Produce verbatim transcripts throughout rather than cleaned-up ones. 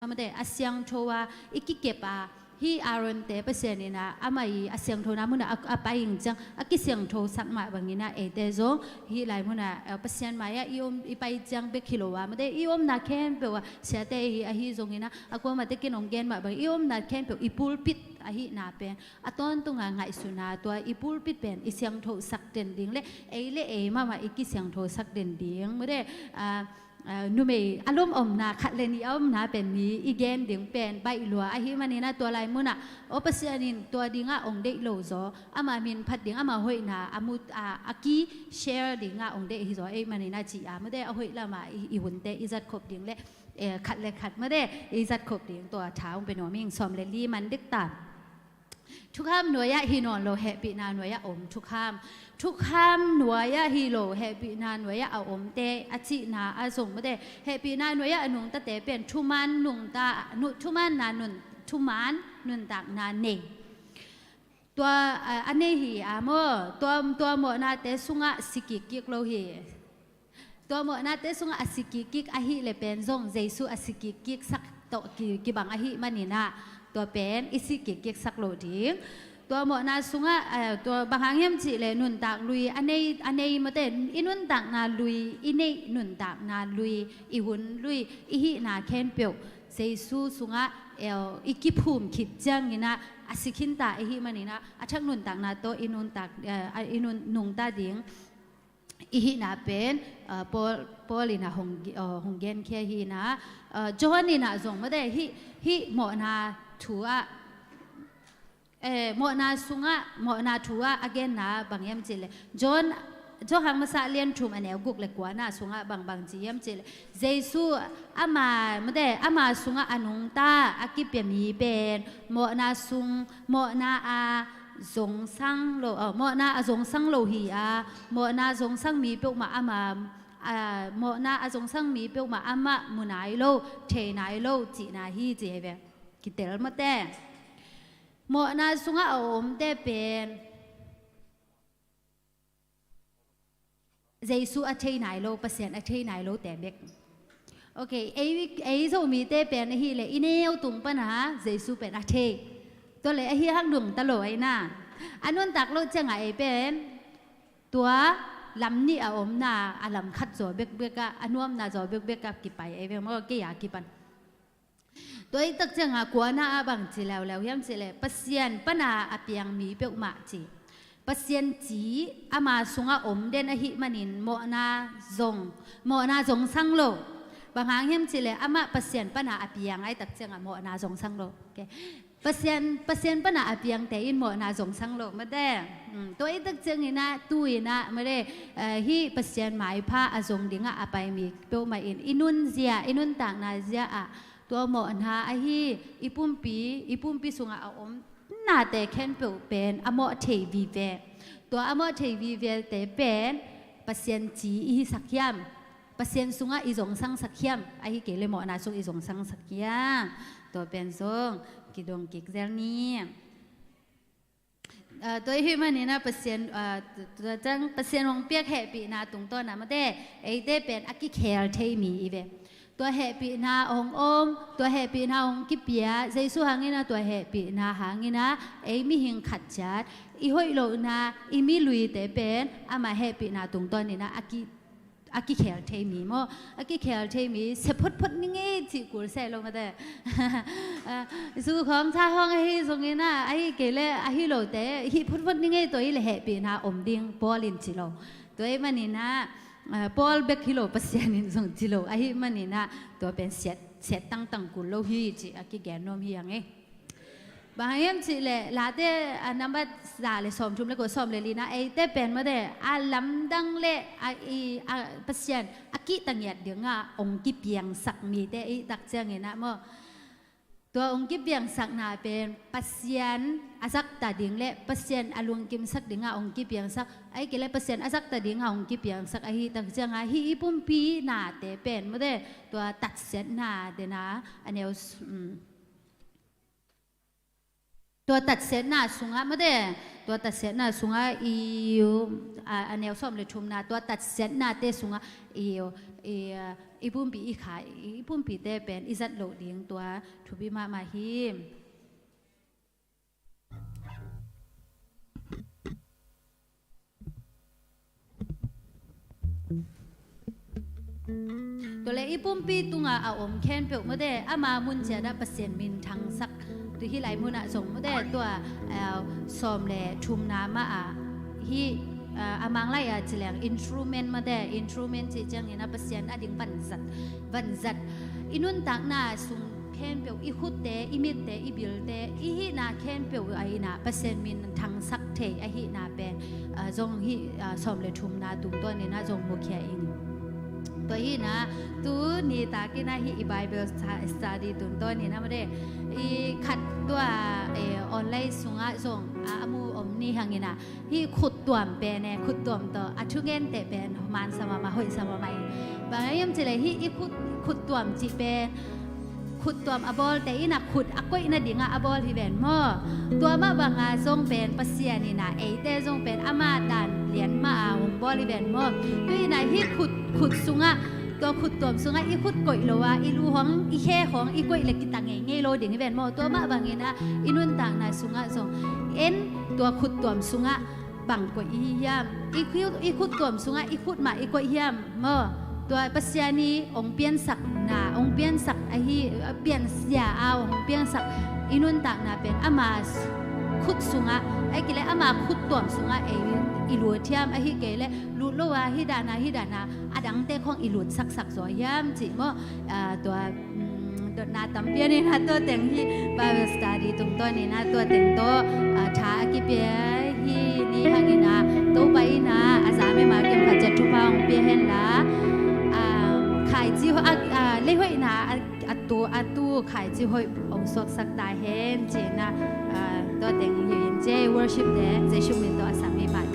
Amate a siangtho a i kikep a, hih Aaron-te Pasian in ah amah i a siangthona munah a, a pai ing ciang a kisiangthosak mah bangin ah eite zong hih lai munah, eh, Pasian mai-ah i om i pai ciang bek hi lo a, amate i omna khempeuh ah siate hi ahi zongin ah a kuamah tekin hong gen mah bang i omna khempeuh i pulpit ahihna pen a tawntunga ngaihsutna tua i pulpit pen i siangthosak den ding le ei le ei mahmah i kisiangthosak den ding. Amate, ah, ah, numei a lom omna khat le nih a omna pen mi i gen ding pen baih lua ahih manin ah tua lai munah aw Pasian in tua dingah hong deih lo zaw, ama min phat ding ama hoihna a mu a, a ki share dingah hong deih hi zaw ahih manin ah ci a, amate a hoih lamah i, i hunte i zat khop ding le, eh, khat le khat amate i zat khop ding tua tha hong pe nuam ing. Sawm le li man diktak. Thukham nuai-ah hi nawn lo, hehpihna nuai-ah om thukham. Thukham nuai-ah hi lo, hehpihna nuai-ah a omte a cihna ah zong amate hehpihna nuai-ah a nungtate pen thuman nungta, nu-, thumanna nun, thuman nuntakna nei. Tua, a, a nei hi a maw, tua, tua mawhnate sungah si kikkik lo hi. Tua mawhnate sungah a si kikkik ahih le pen zong Jesu a si kikkiksak tawh ki, kibang ahih manin ah tua pen i si kikkiksak loh ding. Tua mawhna sungah, eh, tua bang hang hiam cih leh nuntak lui a nei, a nei amate i nuntakna lui, i neih nuntakna lui, i hun lui, i hihna khempeuh Jesu sungah, eh, i kiphum khit ciangin ah a si khinta i hih manin ah a thak nuntakna tawh i nuntak, eh, a, i nun, nungta ding i hihna pen, ah, Paul, Paul in ah hong, ah, hong genkhia hi in ah, ah, John in ah zong amate hih, hih mawhna thu ah, eh, mawhna sungah, mawhna thu ah a genna bang hiam cih leh John, Johan Masa lian thum a neu guk le kuana sungah bang, bang ci hiam cih leh Jesu ama, amate ama sungah a nungta a kipia mi pen mawhna sung, mawhna a zongsang lo, oh, mawhna a zongsang lo hi a, mawhna zongsang mi peuhmah amah, ah, mawhna a zongsang mi peuhmah amah mu nai lo, thei nai lo cihna hi ci hi ve. Kitel amate. Mawhna sungah a omte pen Jesu a thei nai lo, Pasian a thei nai lote bek. Ok, ei, ei Zomite pen ahih leh i neu tung pana Jesu pen a thei. Tua leh ahi hang nungta lo ahi na. A nuntak loh ciangah ei pen tua lam nih a omna, a lam khat zaw bekbek ah, a nuamna zaw bekbek ah kipai ei ve maw, kei a kipan. Tua i tak ciangah kuana ah bang ci leuleu hiam cih leh Pasian pana a piang mi peuhmah ci. Pasian ci ama sungah om den ahih manin mawhna zong, mawhna zongsang lo. Bang hang hiam cih leh amah Pasian pana a piang a i tak ciangah mawhna zongsang lo. Ok. Pasian, Pasian pana a piangte in mawhna zongsang lo amate. Hmm, tua i tak ciangin ah tu-in ah amate, eh, hih Pasian maipha a zong dingah a pai mi peuhmah in i nunzia, i nuntakna zia ah tua mawhna ahi i pumpi, i pumpi sungah a om nate khempeuh pen a mawh thei vive. Tua a mawh thei vivete pen Pasian ci i hisak hiam? Pasian sungah i zongsangsak hiam? Ahih kei leh mawhna sung i zongsangsak hiam? Tua pen zong kidong kik zel ni. Ah, tua i hih manin ah Pasian, ah, tu-, tua ciang Pasian hong piak hehpihna tungtawn ah amate eite pen a kikhel thei mi i ve. Tua hehpihna hong om, tua hehpihna hong kipia, Jesu hangin ah tua hehpihna hangin ah ei mihing khat ciat i hoih lohna, i mi luite pen ama hehpihna tungtawnin ah a ki a kikhel thei mi maw? A kikhel thei mi, sia photphot ni ngei cih kul seh lo mate. Ah, zu khawng, ca khawng ahi zongin ah, ahih kei leh ahi lote hih photphot ni ngei, tua i leh hehpihna om ding Paul in ci lo. Tua ahih manin ah, ah, Paul bek hi lo, Pasian in zong ci lo ahih manin ah tua pen siat, siat tangtang kul lo hi cih a kigen nuam hi hang e. Bang hang hiam cih leh Late, ah, nambat za le sawmthum le kua, sawm le lina, eite pen mate a lamdang le a i, a Pasian a kihta ngiat dingah hong kipiangsak mite i tak ciangin ah maw? Tua hong kipiangsakna pen Pasian a zakta ding le Pasian a lungkimsak dingah hong kipiangsak, ahih kei leh Pasian a zakta dingah hong kipiangsak ahih tak ciangah hih i pumpi nate pen mate tua tatsiatna dena a neu s-, um, tua tatsiatna sungah mate, tua tatsiatna sungah i, a, a neu sawm le thumna, tua tatsiatnate sungah i, i, i pumpi i kha, i pumpite pen i zat loh ding tua thupi mahmah hi. Tua le i pumpi tungah a om khempeuh mate, ama mun ciatah Pasian min thangsak. Tu hih lai munah zong mate, tua, eh, sawm le thumna mah ah hih, eh, a Mang lai ah ci leng instrument mate, instrument cih ciangin a Pasian a ding vanzat, vanzat. I nuntakna sung khempeuh, i khutte, i mitte, i bilte, i hihna khempeuh a inah Pasian min thangsak thei ahihna pen, ah, zong hih, ah, sawm le thumna tungtawn inah zong mukhia ing. Tua hinah tu ni takinah hih i Bible sta-, study tungtawn inah mate, i khat tua, eh, online sungah zong, ah, a mu om ni hanginah hih khuttuam pen e, khuttuam tawh a thungente pen mansa mahmah, hoihsa mahmah hi. Bang hiam cih leh hih i khut, khuttuam cih pen khuttuam a bawlte inah khut a koih nadingah a bawl hi ven maw? Tua mah banga zong pen Pasian inah eite zong pen ama dan lian mah a hong bawl hi ven maw? Tu inah hih khut, khut sungah, tua khuttuam sungah i khut koih lo a, i lu hong, i khe hong i koih le kita ngeingei lo ding hi ven maw? Tua mah bangin ah i nuntakna sungah zong en tua khuttuam sungah bang koih i hi hiam? I khut, i khuttuam sungah i khut mah i koih hiam maw? Tua Pasian i hong piansakna, hong piansak ahi, piansia a hong piansak i nuntakna pen ama khut sungah, ahih kei leh ama khuttuam sungah ei i lut hiam, ahih kei leh lut lo a hih dana, hih dana a dangte khong i lut saksak zaw hiam cih maw? Ah, tua, mm, dotna tampi a ni na tua teng hih Bible study tungtawn ni na tua teng tawh, ah, tha a kipia hi ni hangin ah Topa in ah a za mema kim khat ciat thupha hong pia hen la, ah, khaici ho-, ah, ah, leihoihna a, a tu, a tu khaici hoih hong suaksak ta hen ci-in ah, ah, tua teng hi in ci worship te Jesu min tawh a sam hi mah.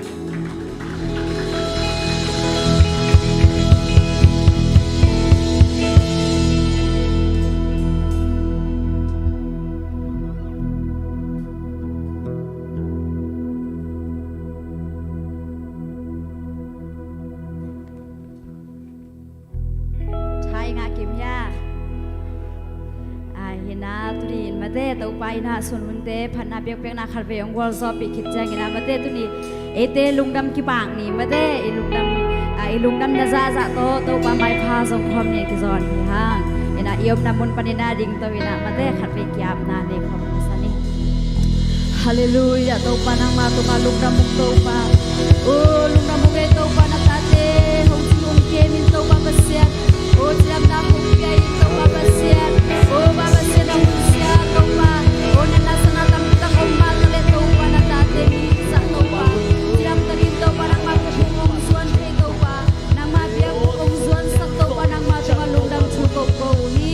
Thai ngah kim hia? Ai, hi na tuni in mate, Topa in ah sun hunte phatna biakpiakna khatvei hong gualzawhpih khit ciangin ah mate, tuni eite lungdam kibak ni mate, i lungdam, ah, i lungdamna zahzah tawh Topa maipha zong khawm ni kizawn hi hang. In ah i omna mun panin ah dingto in ah mate, khatvei ki-apna nei khawm masa ni. Halleluiah, Topa nangma tungah lungdam ung Topa. O lungdam ung e Topa, na tate hong cing hong kem in Topa Pasian. O cidamna hong pia in Topa Pasian. O Pa Pasian, na hun sia Topa. O natna satna tampi tak om mah taleh Topa, na tate hong sak Topa. Cidam takin Topa nangma khuaphung hong zuan thei Topa. Nangma biakbuk hong zuansak Topa, nangma tungah lungdam thu ko ko uh hi.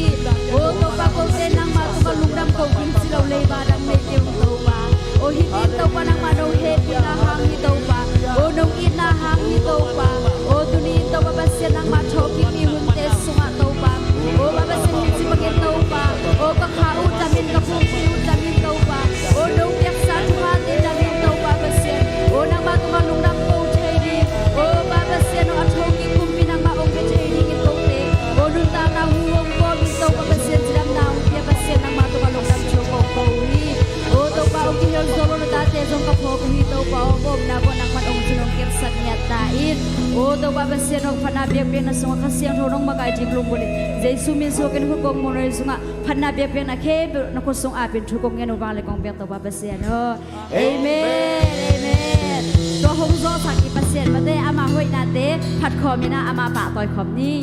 O Topa, kote nangma tungah lungdam ko ding ci lo leiba dang nei kei ung Topa. O hih pen Topa nangma nong hehpihna hang hi Topa. O nong itna hang hi Topa. O tuni in Topa Pasian nangma thawhkik i hunte sungah Topa. O Pa Pasian, hih ci bangin Topa. O ka kha uh tam in, ka phungphai uh tam in Topa. O nong piaksa thukhate tam in Topa Pasian. O nangma tungah lungdam ko thei ding. O Pa Pasian, o a thawhkik kumpi nangmah hong pia thei dingin kote. O nuntakna hu hong bawl in Topa Pasian, cidamna hong pia Pasian nangmah tungah lungdam thu ko ko uh hi. O Topa hong kihel zo lo na tate zong ka phawk uh hi Topa, o omna bawh nangmah hong cin hong kepsak ngiat ta in. O Topa Pasian, hong phatna biakpiakna sungah Kha Siangtho nong makaih ding lunggulh in. Jesu min suakin khut kong muanhuai sungah phatna biakpiakna khempeuh na khut sung apin thu kong ngen uh vanglian kong piak Topa Pasian aw. Amen. Amen. Tua hong zawhsak i Pasian mate, ama hoihnate phat khawm in ah ama pahtawi khawm ni.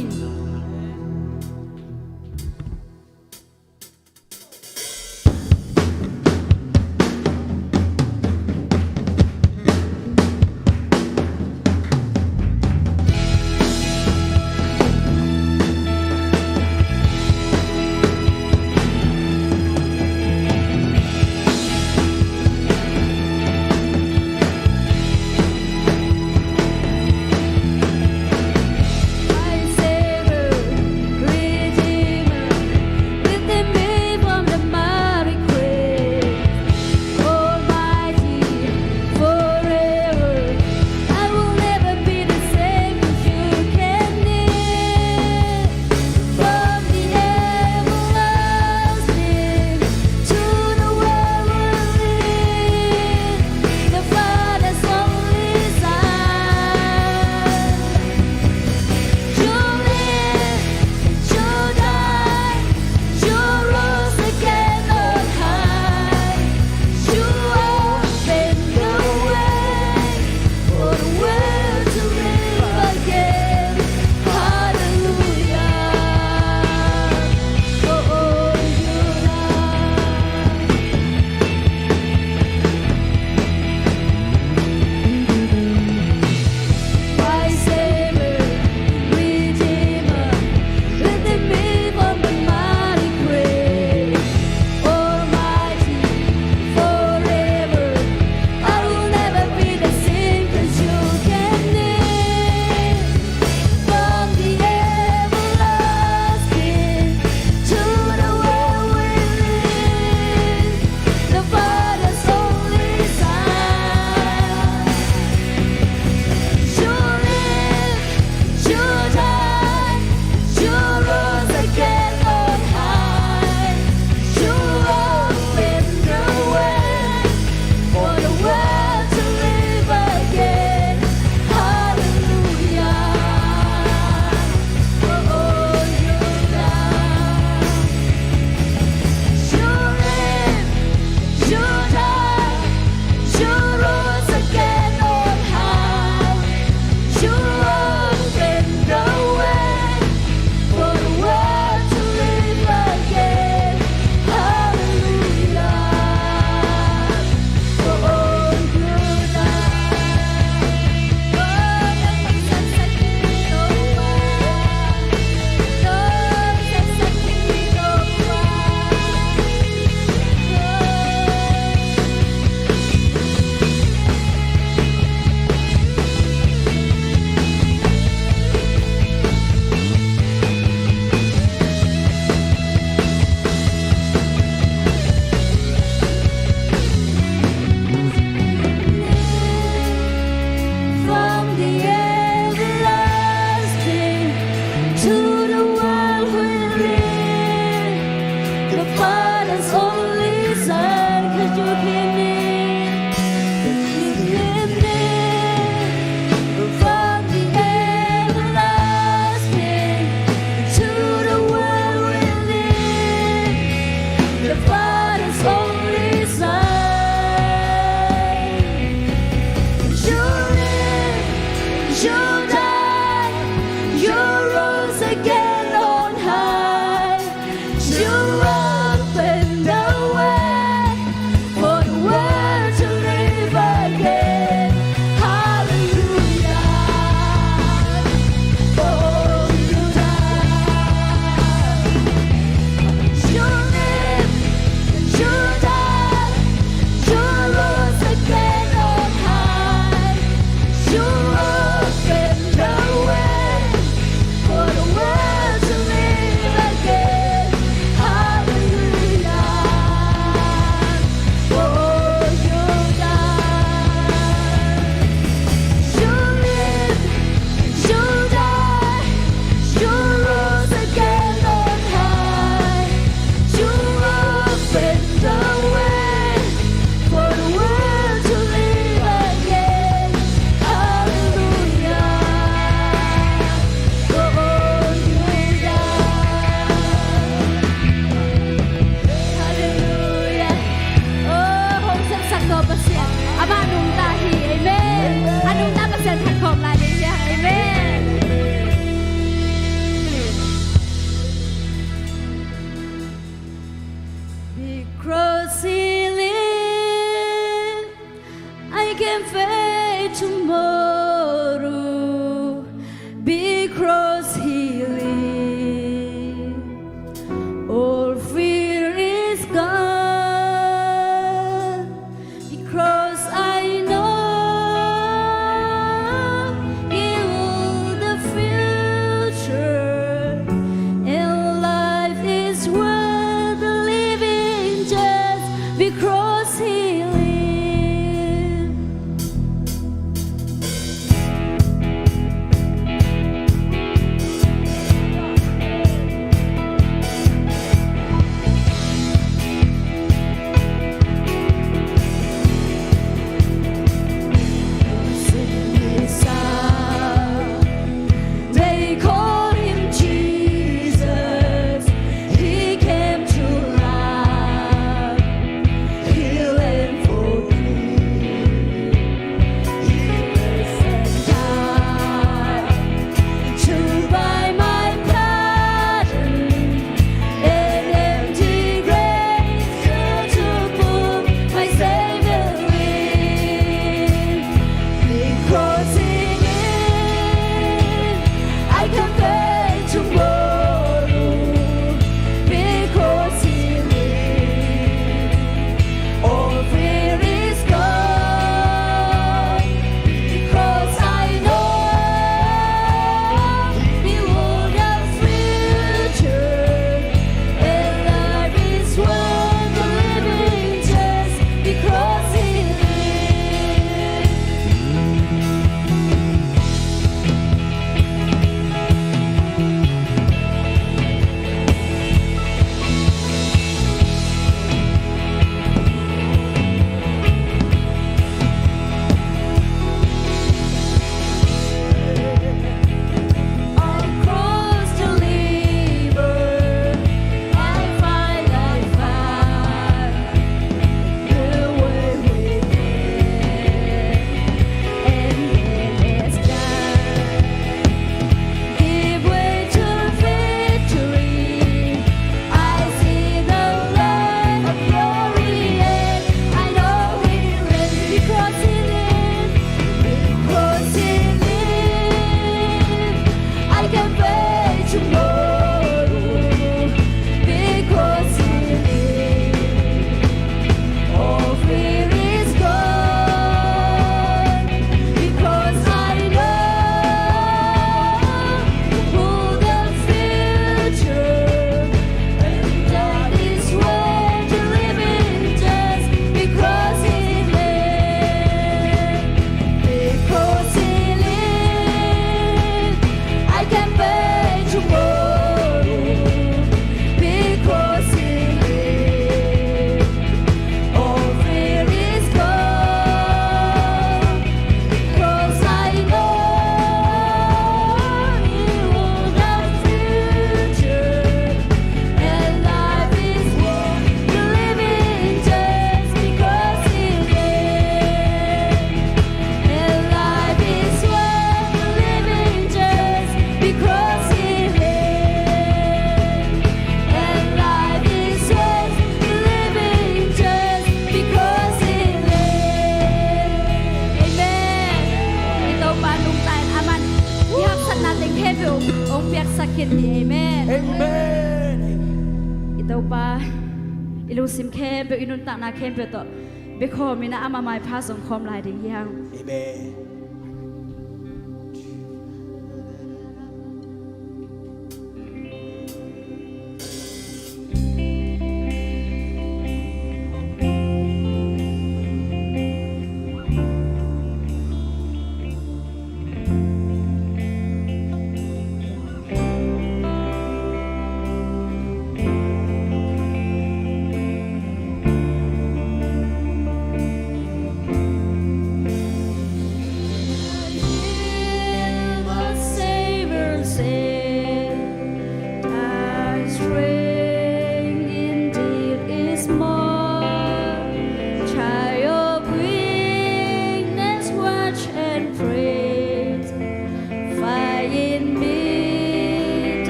The Father's only Son, could you hear me? Could you hear me? From the everlasting to the world we live, the Father's only Son. You live, you die, you rose again on high. You open the way for the world to live again. Hallelujah. Oh, you die. You live, you die, you rose again on high. You open the way for the world to live again. Hallelujah. Oh, you die. You live, you die, you rose again on high. You open the way for the world to live again. Hallelujah. Oh, you die. Hallelujah. Oh, hong sepsak tawh Pasian, amah nungta hi. Amen. A nungta Pasian phat khawm lai ding hi hang. Amen. Because he lives, I can face tomorrow. Because he lives, all fear is gone. Because I know in the future, and life is worth living just because he lives. I lungsim khempeuh, i nuntakna khempeuh tawh biakhawm in ah ama maipha zong khawm lai ding hi hang. Amen.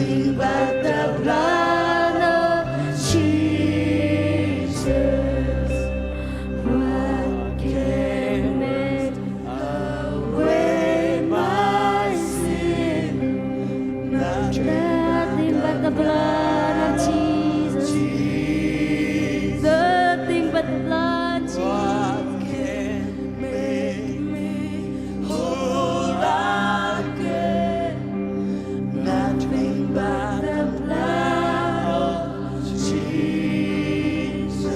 But the blood of Jesus, what can make away my sin? Nothing but the blood of Jesus. Nothing but the blood of Jesus. What can make me whole again? Nothing but the blood of Jesus.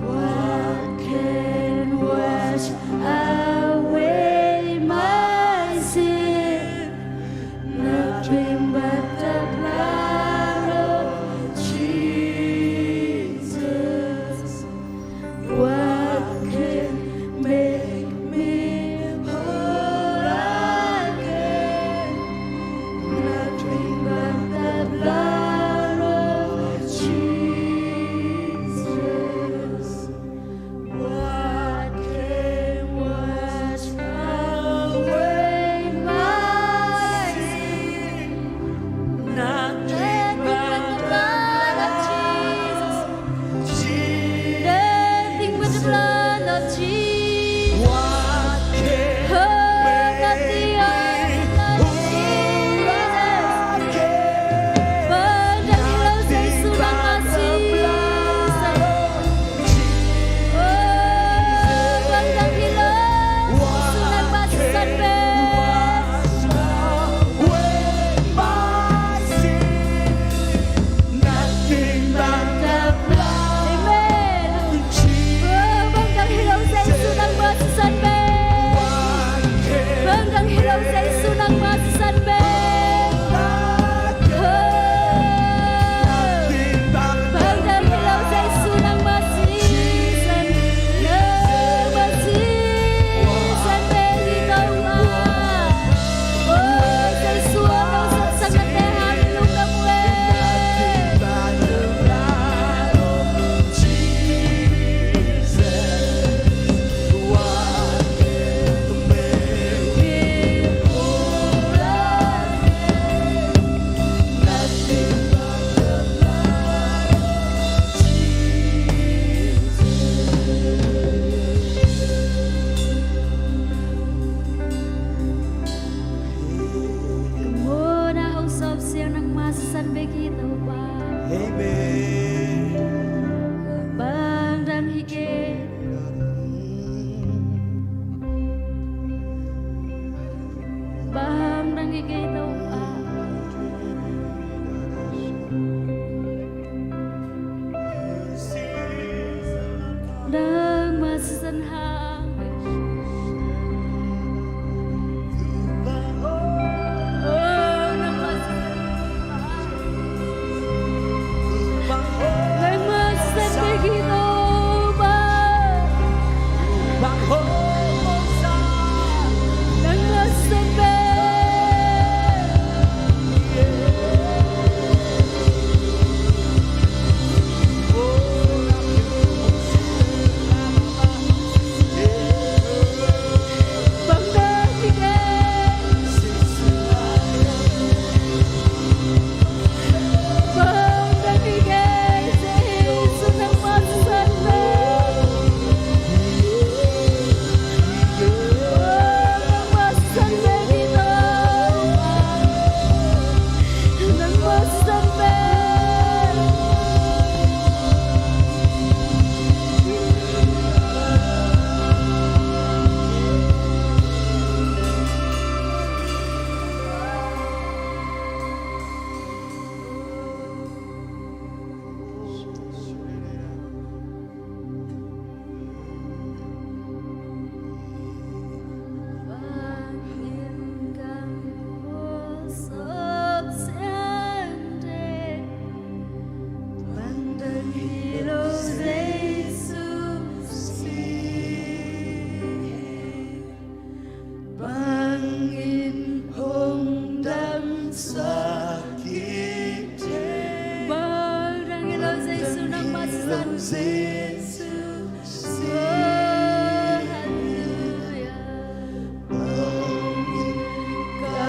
What can wash away my sin? Nothing but the blood of Jesus. What can make me whole again? Nothing but the blood of Jesus. What can wash away my sin? Nothing but the blood of Jesus. Nothing but the blood of Jesus. What can make me whole again? Nothing but the blood of Jesus. Mawhna hong sawp siang nangmah sisan bek hi Topa. Amen. Bang dang hi kei. Bang dang hi kei Topa. Nangmah sisan hang. Bangin hong damsak hi. Bang dang hi lo Jesu nangmah sisan. Halleluia. Bangin ka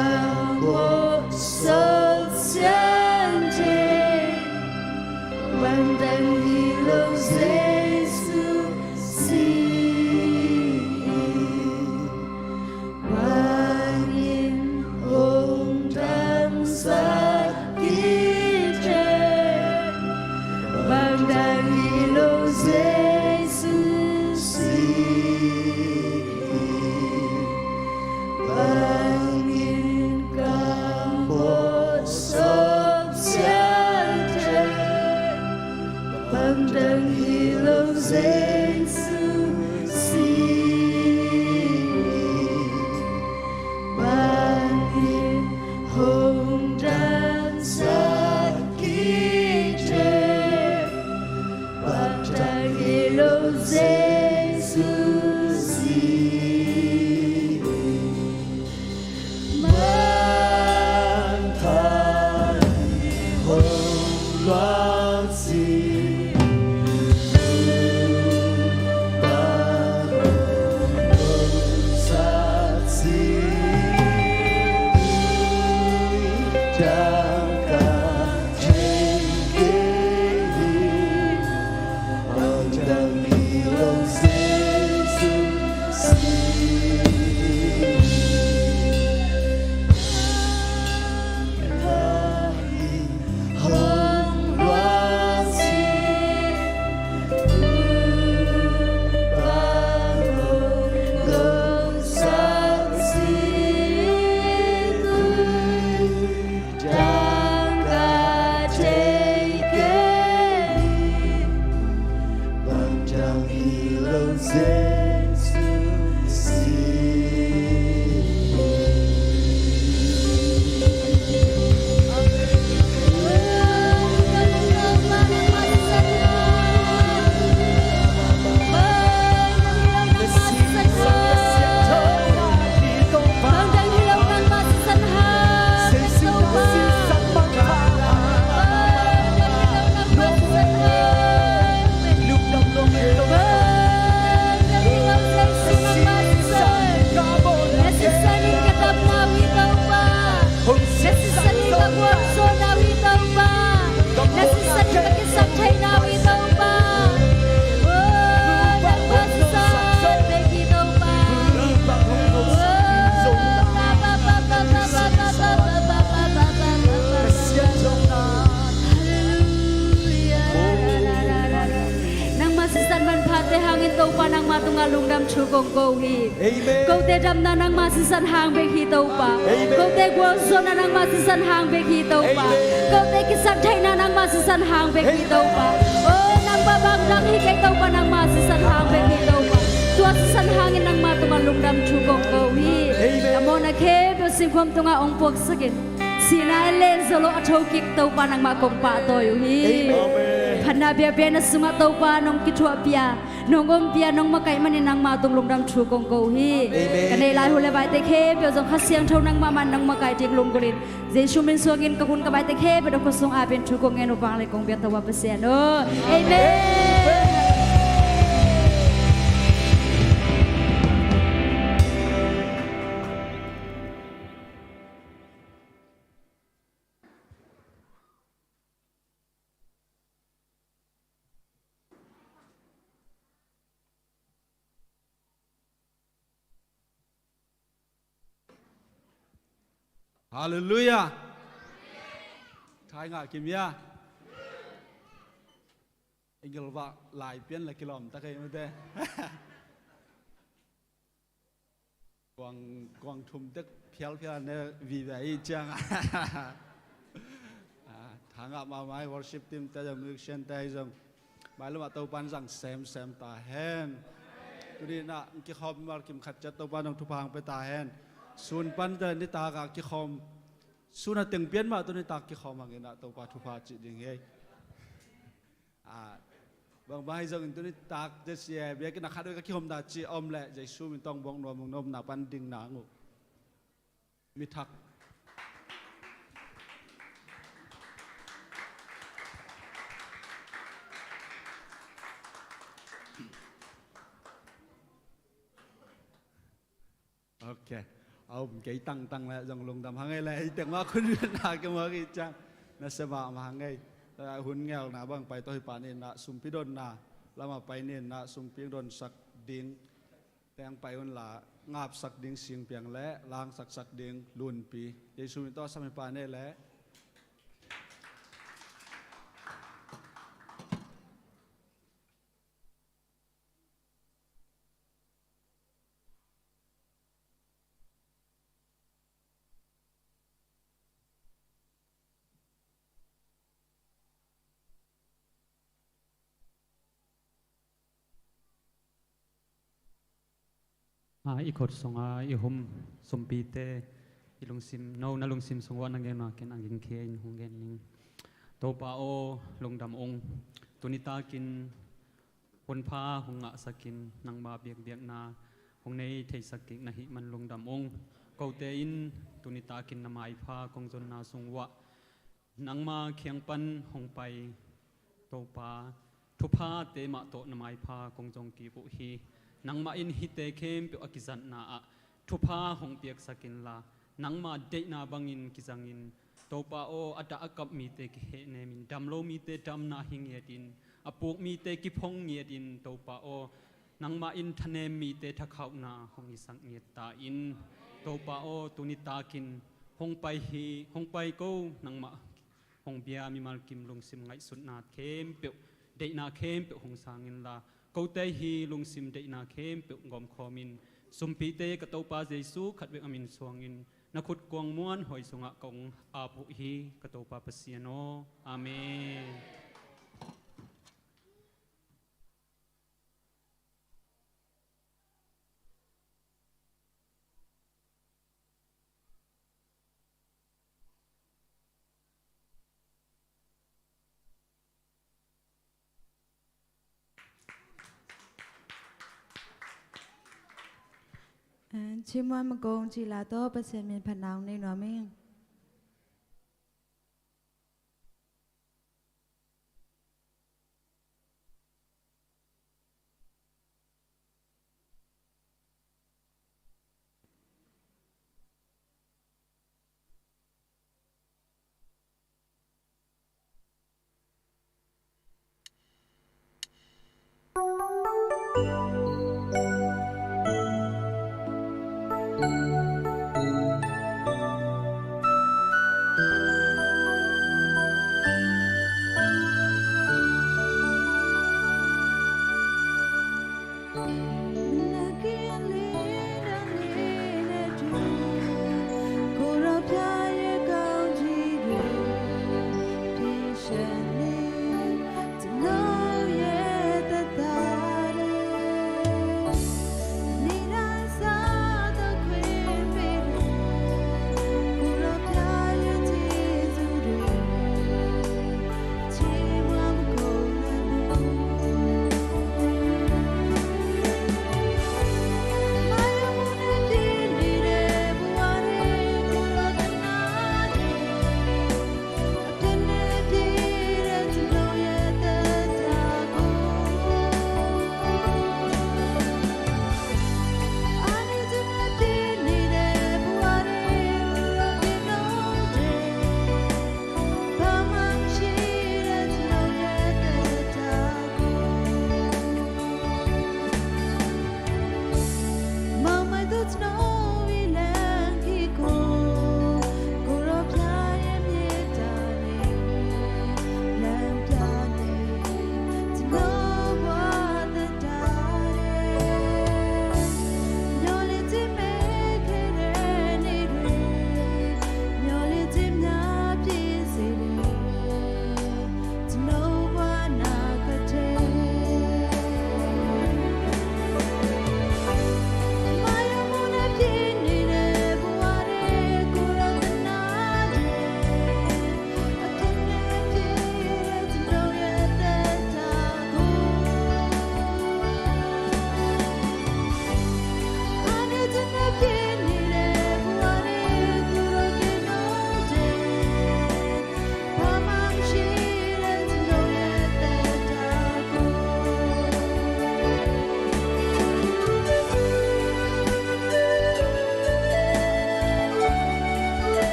mawhsa Dang hi lo Jesu si. Bang hi hong dang sak kik thei. Bang dang hi lo Jesu si. Nangmah sisan manphate hangin Topa nangmah tungah lungdam thu kong ko uh hi. Amen. Kote damna nangmah sisan hang bek hi Topa. Amen. Kote gualzawhna nangmah sisan hang bek hi Topa. Amen. Kote kisaktheihna nangmah sisan hang bek hi Topa. Amen. Oh, nangmah bang dang hi kei Topa, nangmah sisan hang bek hi Topa. Tua sisan hangin nangmah tungah lungdam thu kong ko uh hi. Amen. A mawhna khempeuh singkhuam tungah hong puaksak in. Sihna in len zo lo a thokik Topa nangmah kong pahtawi uh hi. Amen. Phatna biakpiakna sungah Topa nong kithuahpia, nong ompia, nong makaih manin nangmah tung lungdam thu kong ko uh hi. Amen. Ka neih lai hun le vaite khempeuh zong Kha Siangtho nangmah man nong makaih ding lunggulhin, Jesu min suangin ka hun ka vaite khempeuh na khuasung apin thu kong ngen uh vangleng kong biak Topa Pasian aw. Amen. Halleluiah. Thai ngah kim hia? Engel vah lai pian la kilawm ta kei mate. Kuang, kuang thum tek phialphial ne vive i ciang. Ah, thangah mahmah hi worship team te zong, musician te hi zong. Mailamah Topan zang semsem ta hen. Tuni nah kikhawm mal kim khat ciat Topan zong thupha hong pe ta hen. Sun pan te nitak ah kikhawm. Sun a teng pian mah tuni tak kikhawm hangin ah Topa thupha cih ding hi. Ah, bang bang hi zongin tuni tak te sia biakinn a khat vei ka kihom dah ci om leh Jesu min tawh bawng nuam ung, na omna pan ding nang uh. Mi thak. Ok. A um kei tangtang le zong lungdam hang ei le, ei tek mah khun viatna kei mah kei ciang. Na se mahmah hang ei. Hun ngelna bang pai tawh hi pan in ah sumpi donna lamah pai in ah sumpi donsak ding teng pai un la, ngapsak ding singpiang le langsaksak ding lunpi Jesu min tawh sam hi pan ei le. A, i khut sunga i hum sumpite, i lungsim, no na lungsim sung uah na gen makin a gingkhia in hong gen ning. Topa aw, lungdam ung. Tuni takin hunpha hong ngahsakin nangma biakbiakna hong nei theisak kik na hih man lungdam ung. Kote in tuni takin na maipha kong zonna sung uah nangma kiang pan hong pai Topa, thuphate mah tawh na maipha kong zong kip uh hi. Nangmah in hihte khempeuh a kizatna ah thupha hong piaksak inla, nangma deihna bangin kizangin, Topa aw, a dah a kap mite kihehnemin, dam lo mite damna hi ngiatin, a puk mite kiphong ngiatin, Topa aw, nangmah in thanem mite thakhauhna hong hisak ngiat ta in. Topa aw, tuni takin hong pai hi, hong pai ko, nangmah hong bia mimal kim lungsim ngaihsutna khempeuh, deihna khempeuh hong sang inla, kote hi lungsim deihna khempeuh gawmkhawmin, sumpite ka Topa Jesu khat bek a min suangin na khut kuang muanhuai sungah kong ap uh hi, ka Topa Pasian aw. Amen. Cimuan magong cila tawh Pasian min phatna hong nei nuam ing.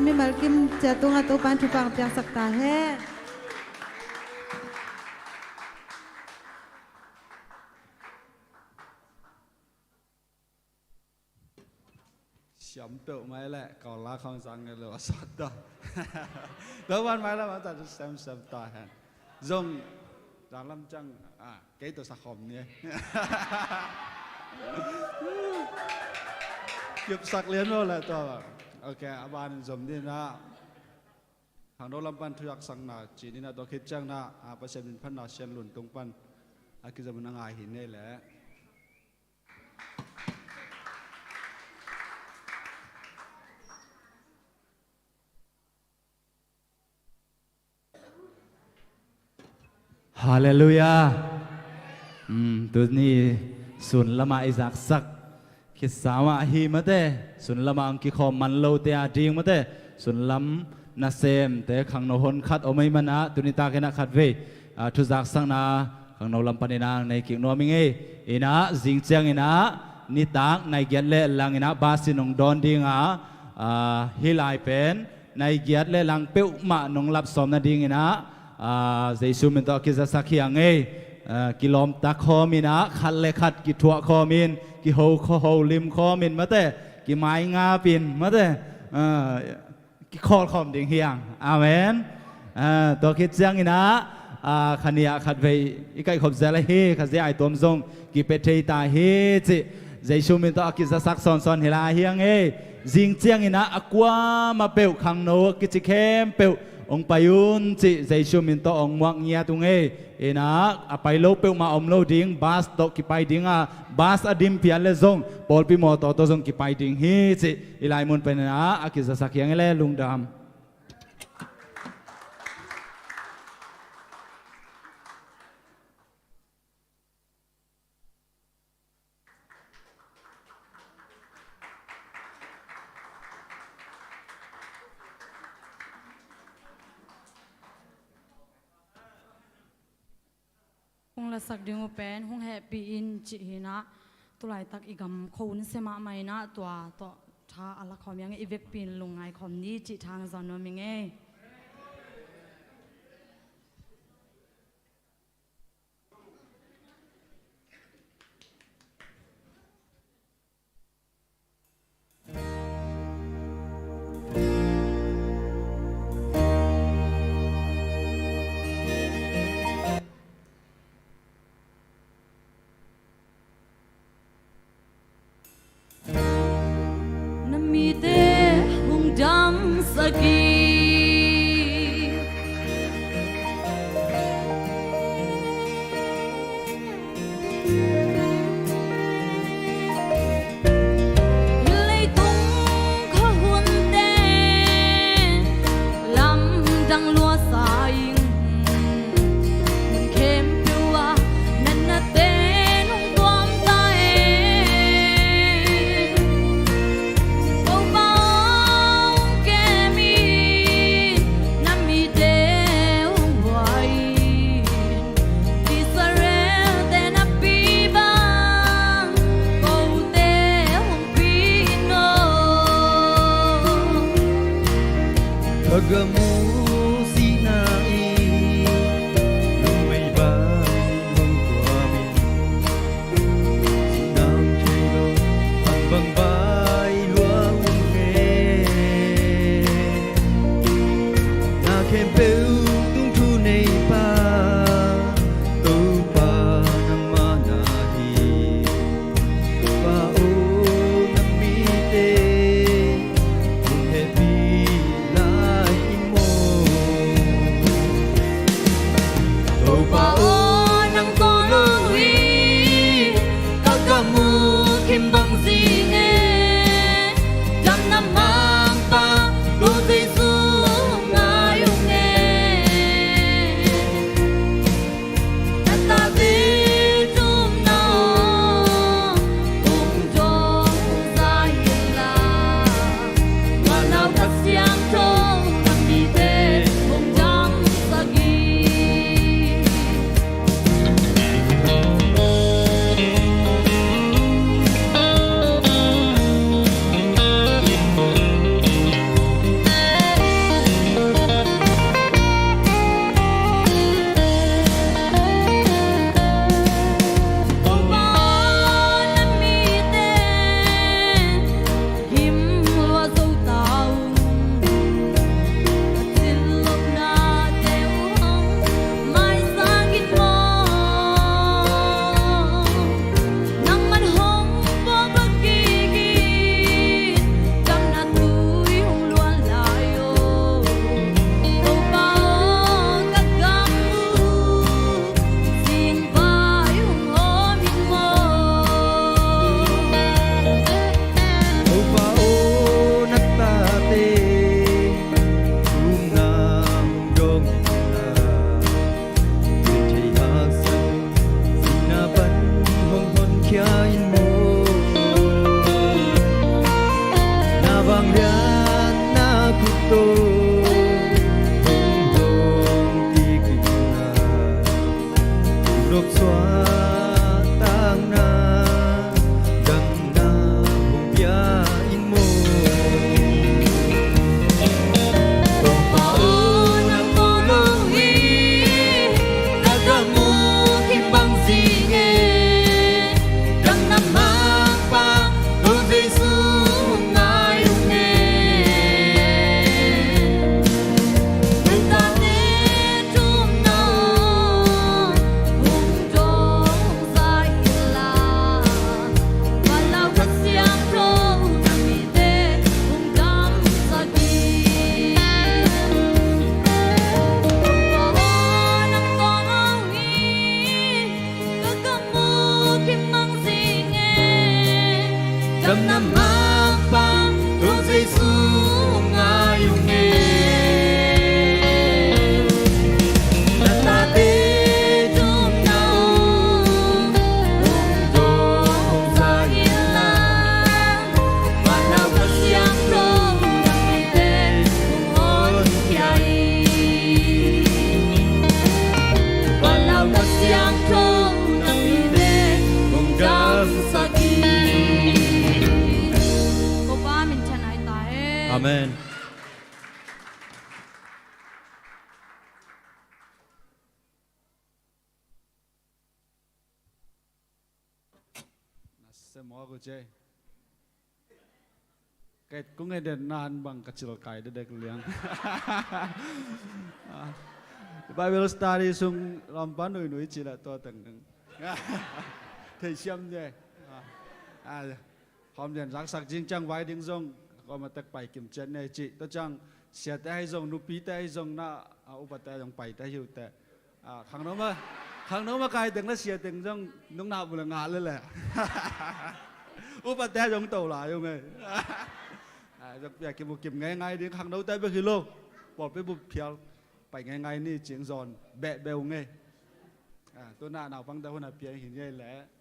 Mimal kim ciat tungah Topa'n thupha piaksak ta hen. Siam peuh mai leh, kawl la khawng sang nge lo a sawt ta. Topa'n mai lam a ta siam siam ta hen. Zong, zang lam ciang, ah, kei tawh sak khawm ni. Kipsak lian lo leh tua bang. Ok, a banin zom ding in ah, khangno lam pan thuzaksakna ci-in ah, tua khit ciangin ah, a, Pasian min phatna Sian Lun tung pan a kizom in a ngai hi ni leh. Halleluiah. Um, tuni sun lamah i zaksak khitsa mah hi mate, sun lamah ang kikhawm man lote a ding mate, sun lam nasemte khangno honkhat om ahih manin ah, tuni takin ah khatvei, ah, thuzaksakna khangno lam panin ah ang nei kik nuam ing ei. In ah, zing ciangin ah, nitak nai giat le lang in ah, bus in hong dawn ding a, ah, hih lai pen nai giat le lang peuhmah nong lap sawm nadingin ah, ah, Jesu min tawh a kizasak hi hang ei. Ah, kilawmta khawm in ah, khat le khat kithuah khawm in, kiho kho-, holim khawm in mate, kimaingap in mate, ah, kikhawl khawm ding hi hang. Amen. Ah, tua khit ciangin ah, ah, kha nih ah khatvei i kaihkhop zel ahi, Khazih aituam zong kipia thei ta hi cih Jesu min tawh a kizasak sawnsawn hi lai hi hang ei. Zing ciangin ah, a kuamah peuh khangno a kici khempeuh hong pai un cih Jesu min tawh hong muak ngiat ung ei. In ah, a pai lo peuhmah om lo ding, bus tawh kipai ding a, bus a dim pian le zong pawlpi mawtaw tawh zong kipai ding hi cih i lai mun panin ah a kizasak hi hang ei le, lungdam. Hong lasak ding uh pen Hong Hehpih In cih hi in ah, tulaitak i gam kho hun sia mahmah in ah, tua tawh tha a la khawm hi hang ei. I vekpi in lungngai khawm ni cih tha hong zawn nuam ing ei. Na mite hong damsak hi. Hih leitung khuahunte lamdang luasa ing. Mun khempeuh ah natnate nong tuam ta e. Topa hong kem hi. Amen. Na se maw, ko ce. Kei kung e den na han bang ka cil kai dedek liang. Bible study sung lampa nuinui ci la tua teng. Thei siam ne. Ah, ah, hom den zaksak jing ciang vai ding zong koma tek pai kim cian ne ci. Tua ciang siate hai zong, nupite hai zong na, ah, upate zong paite hiute. Ah, khangno ma, khangno ma kai teng la sia teng zong nung na bu le ngah le le. Upate zong to lai ung e. Ah, zong pia kimu kim ngai ngai ding khangno te bek hi lo. Pawlpi bu phial pai ngai ngai ni cing zon beh beh ung e. Ah, tu na naupang te hun a pia hi ni le.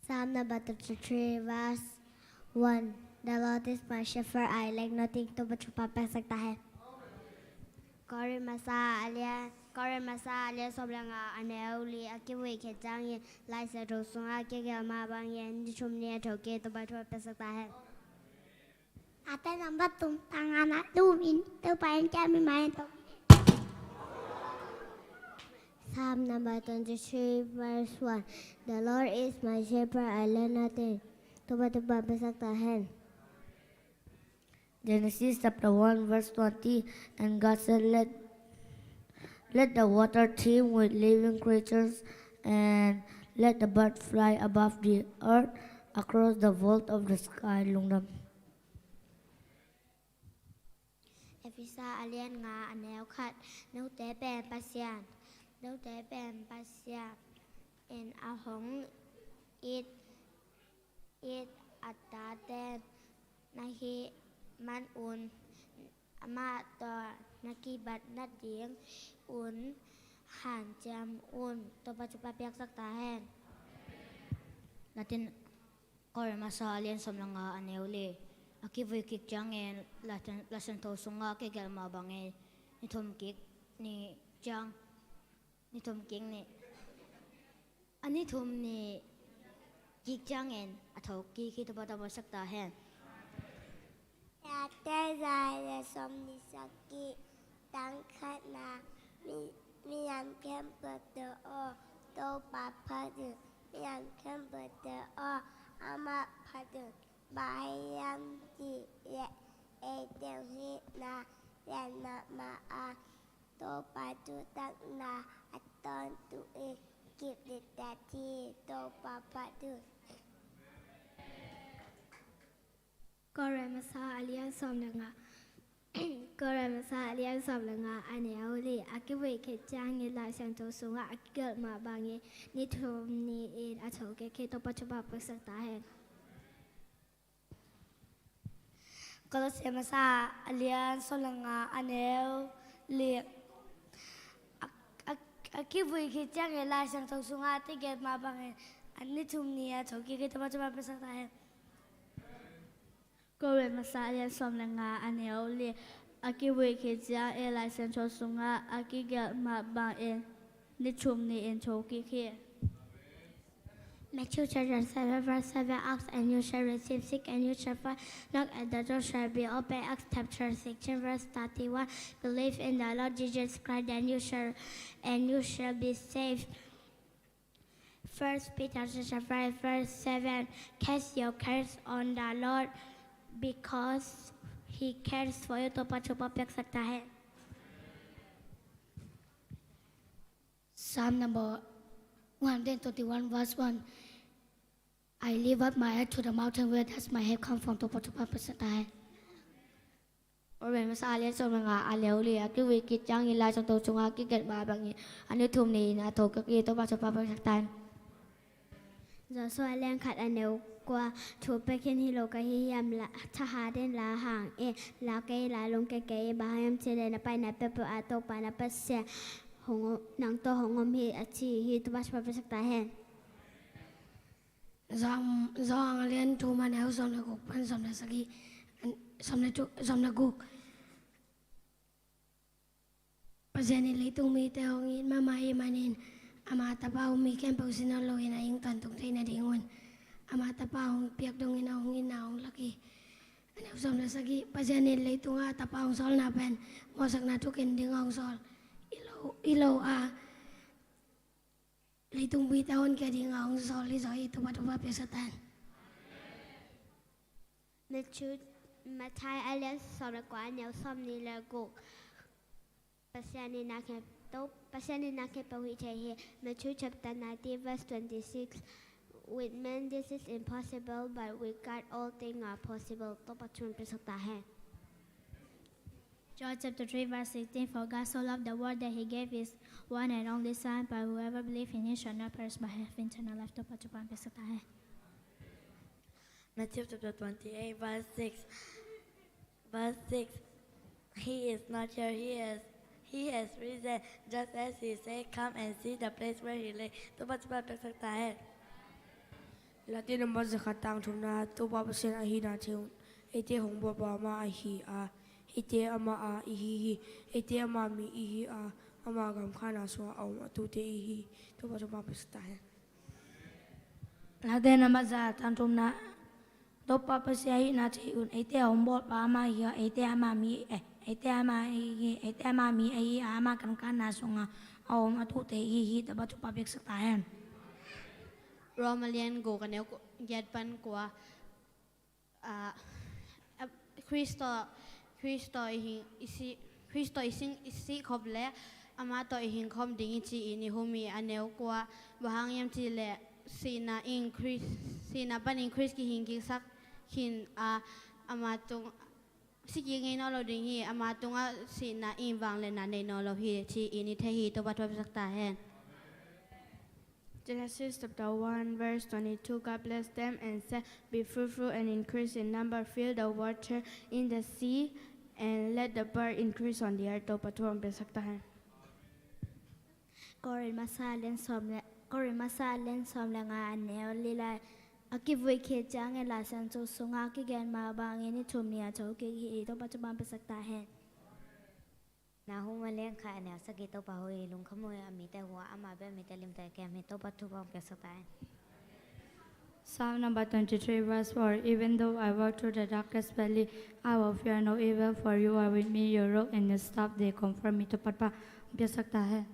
Psalm number twenty-three, verse one. The Lord is my shepherd, I lack nothing. Topa thupha piaksak ta hen. Korin masa a lian, Korin masa a lian sawm le nga, a neu li. A kivui khit ciangin Lai Siangtho sungah a kigelh mah bangin ni thum ni a thokik Topa thupha piaksak ta hen. Ate number tum tang ana lu in Topa in kia mi mai to. Psalm number twenty-three, verse one. The Lord is my shepherd, I lack nothing. Topa thupha piaksak ta hen. Genesis chapter one, verse twenty. And God said, let, let the water teem with living creatures, and let the bird fly above the earth across the vault of the sky. Lungdam. Efesa a lian nga, a neu khat. Note pen Pasian, note pen Pasian in a hong it, it a tate na hih manun amah tawh na kibat nadingun hanciam un. Topa thupha piaksak ta hen. Latin Korin masa a lian sawm le nga, a neu li. A kivui kik ciangin Lai Siangtho sungah a kigelh mah bangin ni thum kik ni ciang, ni thum kik ni, a ni thum ni kik ciangin a thokik hi. Topa thupha piaksak ta hen. Late za le sawm ni sagih, tang khatna. Mi, mi lam khempeuh te aw, Topa phat un. Mi lam khempeuh te aw, amah phat un. Bang hang hiam cih leh ei teng hihna lian mahmah a, Topa thutakna a tawntung in kip diktak hi. Topa phat un. Korin masa a lian sawm le nga. Korin masa a lian sawm le nga, a neu li. A kivui khit ciangin Lai Siangtho sungah a kigelh mah bangin ni thum ni-in a thokik hi. Topa thupha piaksak ta hen. Kolose masa a lian sawm le nga, a neu li. A, a, a kivui khit ciangin Lai Siangtho sungah a kigelh mah bangin a ni thum ni a thokik hi. Topa thupha piaksak ta hen. Korin masa a lian sawm le nga, a neu li. A kivui khit ciangin Lai Siangtho sungah a kigelh mah bangin ni thum ni-in thokik hi. Matthew chapter seven, verse seven. Ask and you shall receive, seek and you shall find, knock and the door shall be opened. Acts chapter sixteen, verse thirty-one. Believe in the Lord Jesus Christ and you shall, and you shall be saved. First Peter chapter five, verse seven. Cast your cares on the Lord because He cares for you. Topa thupha piaksak ta hen. Psalm number one hundred twenty-one, verse one. I lift up my eyes to the mountain, where does my help come from? Topa thupha piaksak ta hen. Korin masa a lian sawm le nga, a neu li. A kivui khit ciangin Lai Siangtho sungah a kigelh mah bangin a ni thum ni-in a thokik hi. Topa thupha piaksak ta hen. Joshua a lian khat, a neu Kua thu pia khin hi lo ka hi hiam? La thahat in la hang in, la kei la lungkia kei in, bang hang hiam cih leh na paina peuhpeuh ah Topa na Pasian hong, nang tawh hong om hi a ci hi. Topa thupha piaksak ta hen. Johan, Johan a lian thum a neu sawm le guk pan sawm le sagih, sawm le thu, sawm le guk. Pasian in leitung mite hong it mahmah ahih manin, ama Tapa uh mi khempeuh sin nawn loin a hing tawntung theih nadingun ama Tapa hong piak dongin a hong itna hong lak hi. A neu sawm le sagih, Pasian in leitungah a Tapa hong sawlna pen mawhsakna thugen dingin hong sawl hi lo, hi lo a, leitung mite honkhia dingin hong sawl hi zaw hi. Topa thupha piaksak ta hen. Matthew, Matthai a lian sawm le kua a neu sawmnih le guk. Pasian in na khe to, Pasian in na khe peuh hi thei hi. Matthew chapter nineteen verse twenty-six. With men this is impossible, but with God all things are possible. Topa thupha piaksak ta hen. John chapter three verse sixteen. For God so loved the world that he gave his one and only Son, but whoever believes in him shall not perish but have eternal life. Topa thupha piaksak ta hen. Matthew chapter twenty-eight verse six. Verse six. He is not here, he is, he has risen, just as he said. Come and see the place where he lay. Topa thupha piaksak ta hen. Late nambat zakhat, tang thumna, Topa Pasian ahihna thei un. Eite hong bawlpa amah ahi a, eite amah a ihi hi. Eite ama mi ihi a, ama gamkhatna sungah a om a tuute ihi hi. Topa thupha piaksak ta hen. Late nambat za, tang thumna, Topa Pasian ahihna thei un. Eite hong bawlpa amah ihi a, eite ama mi, eh, eite ama ihi, eite ama mi ahi a, ama gamkhatna sungah a om a tuute ihi hi. Topa thupha piaksak ta hen. Rom a lian guk a neu giat pan kua. Ah, ah, Khristo, Khristo i hing, i si, Khristo i sing, i sih khop leh amah tawh i hing khawm ding hi ci-in i hum hi. A neu kua, bang hang hiam cih leh sihna in Khris, sihna panin Khris kihing kiksak khin a, ama tung, si kik ngei nawn lo ding hi. Ama tungah sihna in vangliatna nei nawn lo hi ci-in i thei hi. Topa thupha piaksak ta hen. Genesis chapter one verse twenty-two, God blessed them and said, be fruitful and increase in number, fill the water in the sea, and let the bird increase on the earth. Topa thupha piaksak ta hen. Korin masa lian sawm le, Korin masa lian sawm le nga a neu li lai. A kivui khit ciangin Laisiangtho sungah a kigen mah bangin ni thum ni a thokik hi. Topa thupha piaksak ta hen. Nahum a lian khat a neu sagih. Topa hu hi, lungkham uh hi, a mite hu a, amah bek a mite limtakin a kem hi. Topa thupha piaksak ta hen. Psalm number twenty-three verse four. Even though I walk through the darkest valley, I will fear no evil, for you are with me, your rod and your staff, they comfort me. Topa thupha piaksak ta hen.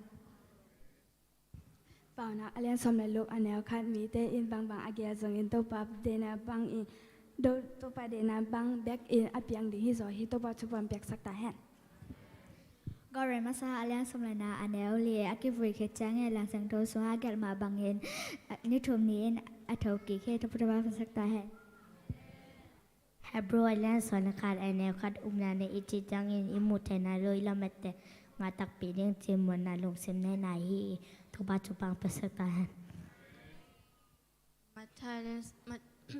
Paunak a lian sawm le guk a neu khat. Mite in bangbang a geel zongin Topa deihna bangin, Do-, Topa deihna bang bekin a piang ding hi zaw hi. Topa thupha piaksak ta hen. Korin masa a lian sawm le nga a neu li. A kivui khit ciangin Laisiangtho sungah a gelh mah bangin, a, ni thum ni-in a thokik hi. Topa thupha piaksak ta hen. Hebrew a lian sawm le khat a neu khat. Upna nei i cih ciangin i muh theihna lo i lamette ngah takpi ding ci-in muanna lungsim neihna hi. Topa thupha piaksak ta hen. Matthai a lian, Mat-,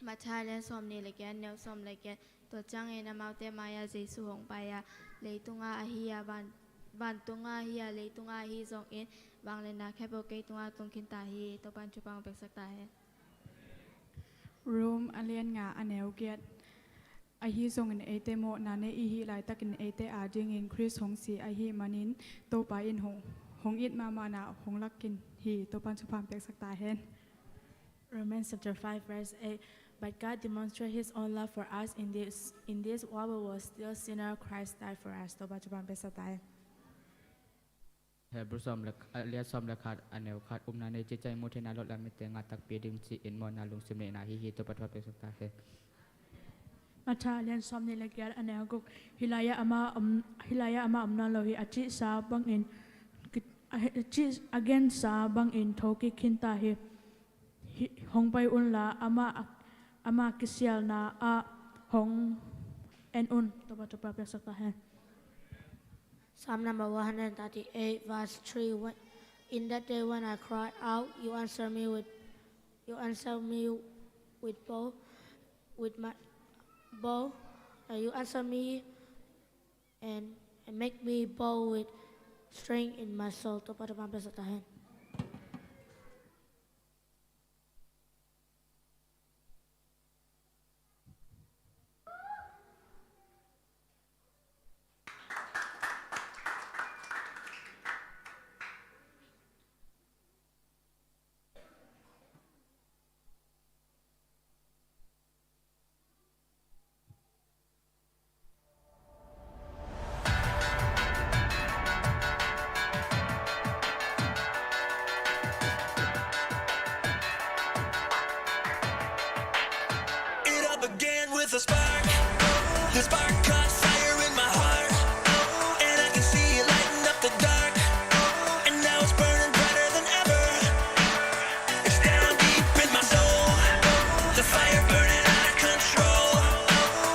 Matthai a lian sawmnih le giat a neu sawm le giat. Tua ciangin amaute mai-ah Jesu hong pai a, leitungah ahi a, van, vantungah ahi a, leitungah ahi zongin vangliatna khempeuh kei tungah tung khin ta hi. Topa in thupha piaksak ta hen. Rom a lian nga a neu giat. Ahi zongin eite mawhna nei i hih laitakin eite adingin Khrist hong si ahih manin Topa in hong, hong it mahmahna hong lak khin hi. Topa in thupha piaksak ta hen. Romans chapter five verse eight. But God demonstrated his own love for us in this, in this while we were still sinners, Christ died for us. Topa thupha piaksak ta hen. Hebrew sawm le, a lian sawm le khat a neu khat. Upna nei i cih ciangin muh theihna lo i lamette ngah takpi ding ci-in muanna lungsim neihna hi hi. Topa thupha piaksak ta hen. Matthai a lian sawmnih le giat a neu guk. Hih lai-ah amah om, hih lai-ah amah om nawn lo hi. A cihsa bangin, a cih, a gensa bangin thokik khin ta hi. Hi, hong pai unla, amah, amah kisialna ah hong en un. Topa thupha piaksak ta hen. Psalm number one hundred thirty-eight, verse three. When, in that day when I cry out, you answer me with, you answer me with bow, with my bow, and you answer me and, and make me bow with strength in my soul. Topa Topa hong pia sa ta hen. It all began with a spark. The spark caught fire in my heart, and I can see it lighting up the dark. And now it's burning brighter than ever. It's down deep in my soul. The fire burning out of control.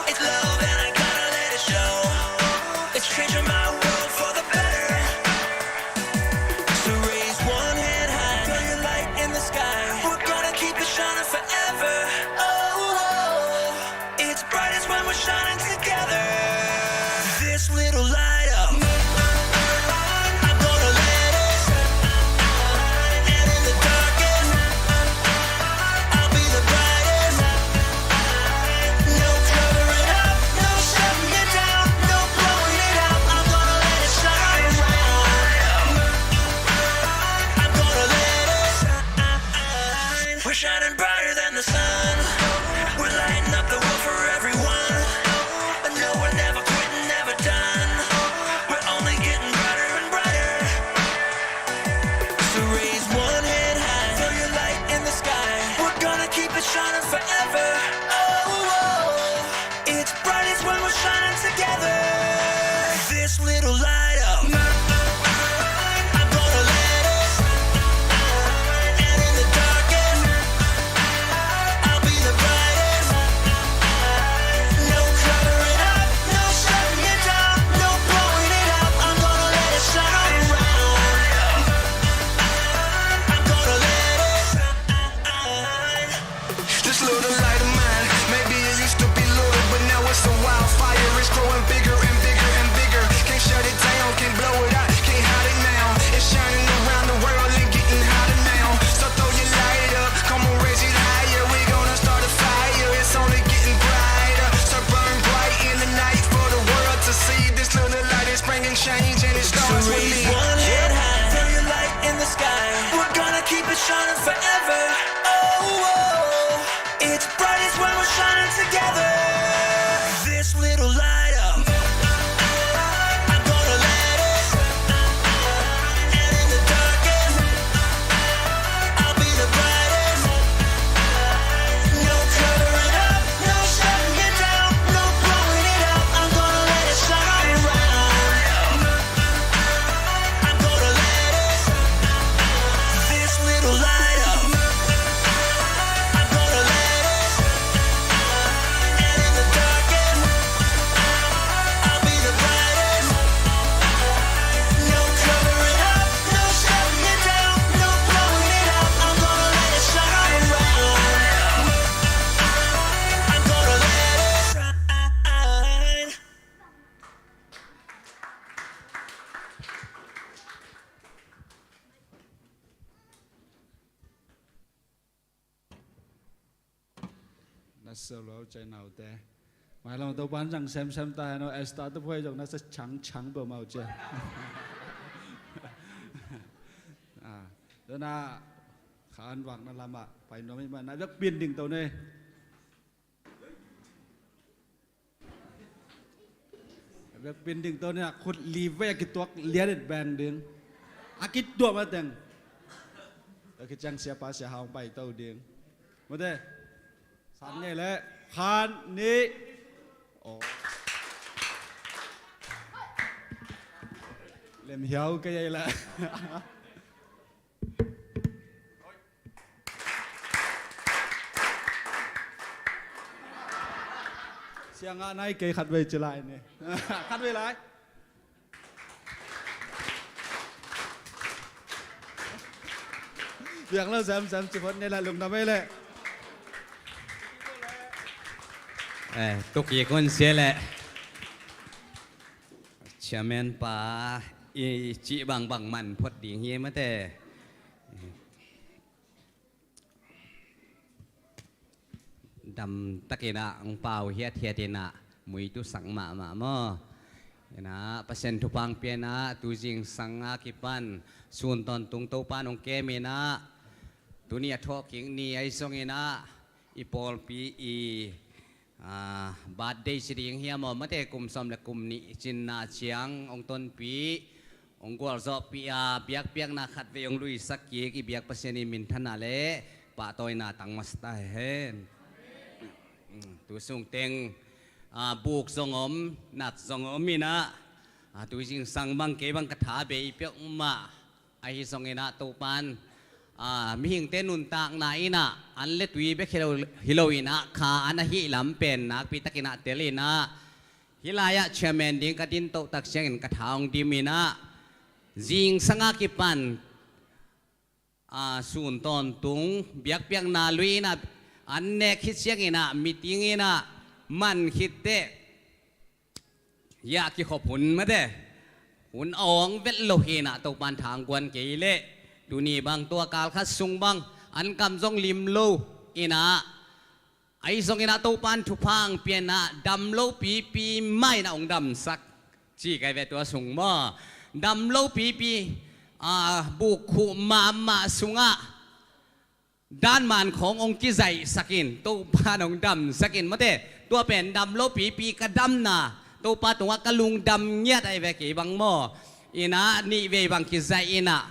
It's love and I gotta let it show. It's changing my world for the better. So raise one hand high, feel your light in the sky. We're gonna keep it shining forever. Oh, oh. It's brightest when we're shining together. This little light up, I'm gonna let it shine. And in the darkest, I'll be the brightest. No covering up, no shutting it down, no blowing it out. I'm gonna let it shine. I'm gonna let it shine. We're shining brighter than the sun. We're lighting up the world for everyone. No, we're never quitting, never done. We're only getting brighter and brighter. So raise one hand high, feel your light in the sky. We're gonna keep it shining forever. Oh, oh, oh. It's brightest when we're shining together. This little light up, I'm gonna let it shine. And in the darkest, I'll be the brightest. No covering up, no shutting it down, no blowing it out. I'm gonna let it shine. I'm gonna let it shine. This little light of mine, maybe it used to be little, but now it's a wildfire. It's growing bigger and bigger and bigger. Can't shut it down, can't blow it out, can't hide it now. It's shining around the world and getting hotter now. So throw your light up, come on, raise it higher. We gonna start a fire, it's only getting brighter. So burn bright in the night for the world to see. This little light is bringing change and it starts with me. So raise one hand high, feel your light in the sky. We're gonna keep it shining forever. Oh, oh, oh. It's brightest when we're shining together. This little light up, I'm gonna let it shine. And in the darkest, I'll be the brightest. No covering up, no shutting it down, no blowing it out. I'm gonna let it shine. I'm gonna let it shine. This little light up, I'm gonna let it shine. And in the darkest, I'll be the brightest. No covering up, no shutting it down, no blowing it out. I'm gonna let it shine. I'm gonna let it shine. Na solo cai naute. Mai lam Topa'n zang semsem ta hen aw, Esther te phuai zong na sa chang chang peuhmah uh cia. Ah, tua na khan vakna lamah pai nuam ih mah, na vekpi in ding to ni. Vekpi in ding to ni, a khut li vei a kituak lian et beng ding. A kituak mateng. A kiciang siapa sia hong pai to ding. Mate. San ngei le. Khan ni. Oh. Lem hiau ka yai la. Siangah nai kei khatvei ci lai ni. Khatvei lai. Biak lo semsem ci phot ni la lungdam ei leh. Eh, tuk i kun sia le. Chairman pa i cih bangbang man phot ding hi mate. Dam takin ah ang pau hiathiat in ah muitu sak mahmah maw. In ah Pasian thupha hong pia in ah tu zingsang a kipan sun tawntung Topa in hong kem in ah tuni a thawhkik ni ahi zongin ah i pawlpi i, ah, birthday ci ding hiam aw, mate, kum sawm le kum nih cinna ciang hong tonpih, hong gualzawhpih a, biakpiakna khatvei hong luisak kik i biak Pasian i minthanna le pahtawina tang masa ta hen. Tu sung teng, ah, buk zong om, nak zong om in ah, ah, tu zingsang bang kei bang ka tha bei peuhmah. Ahi zongin ah Topa in, ah, mihingte nuntakna in ah an le tui bek hi lo, hi lo in ah kha an ahih lam pen nakpi takin ah tel in ah hih lai-ah chairman ding ka din toh tak ciangin ka tha hong dim in ah zingsang a kipan, ah, sun tawntung biakpiakna lui in ah an nek khit ciangin ah meeting in ah man khit teh, hiah kikhop hun mate, hun a awng vet lo hi in ah Topa in tha hong guan kei leh tuni bang tua kal khat sung bang an kam zong lim lo in ah, ahi zongin ah Topa in thupha hong pia in ah dam lo pipi mah in ah hong damsak ci kai ve tua sung maw. Dam lo pipi, ah, buk khuh mahmah sungah dan man khawng hong kizaihsak in, Topa in hong damsak in mate. Tua pen dam lo pipi ka damna, Topa tungah ka lungdam ngiat ahi ve kei bang maw. In ah nih vei bang kizaih in ah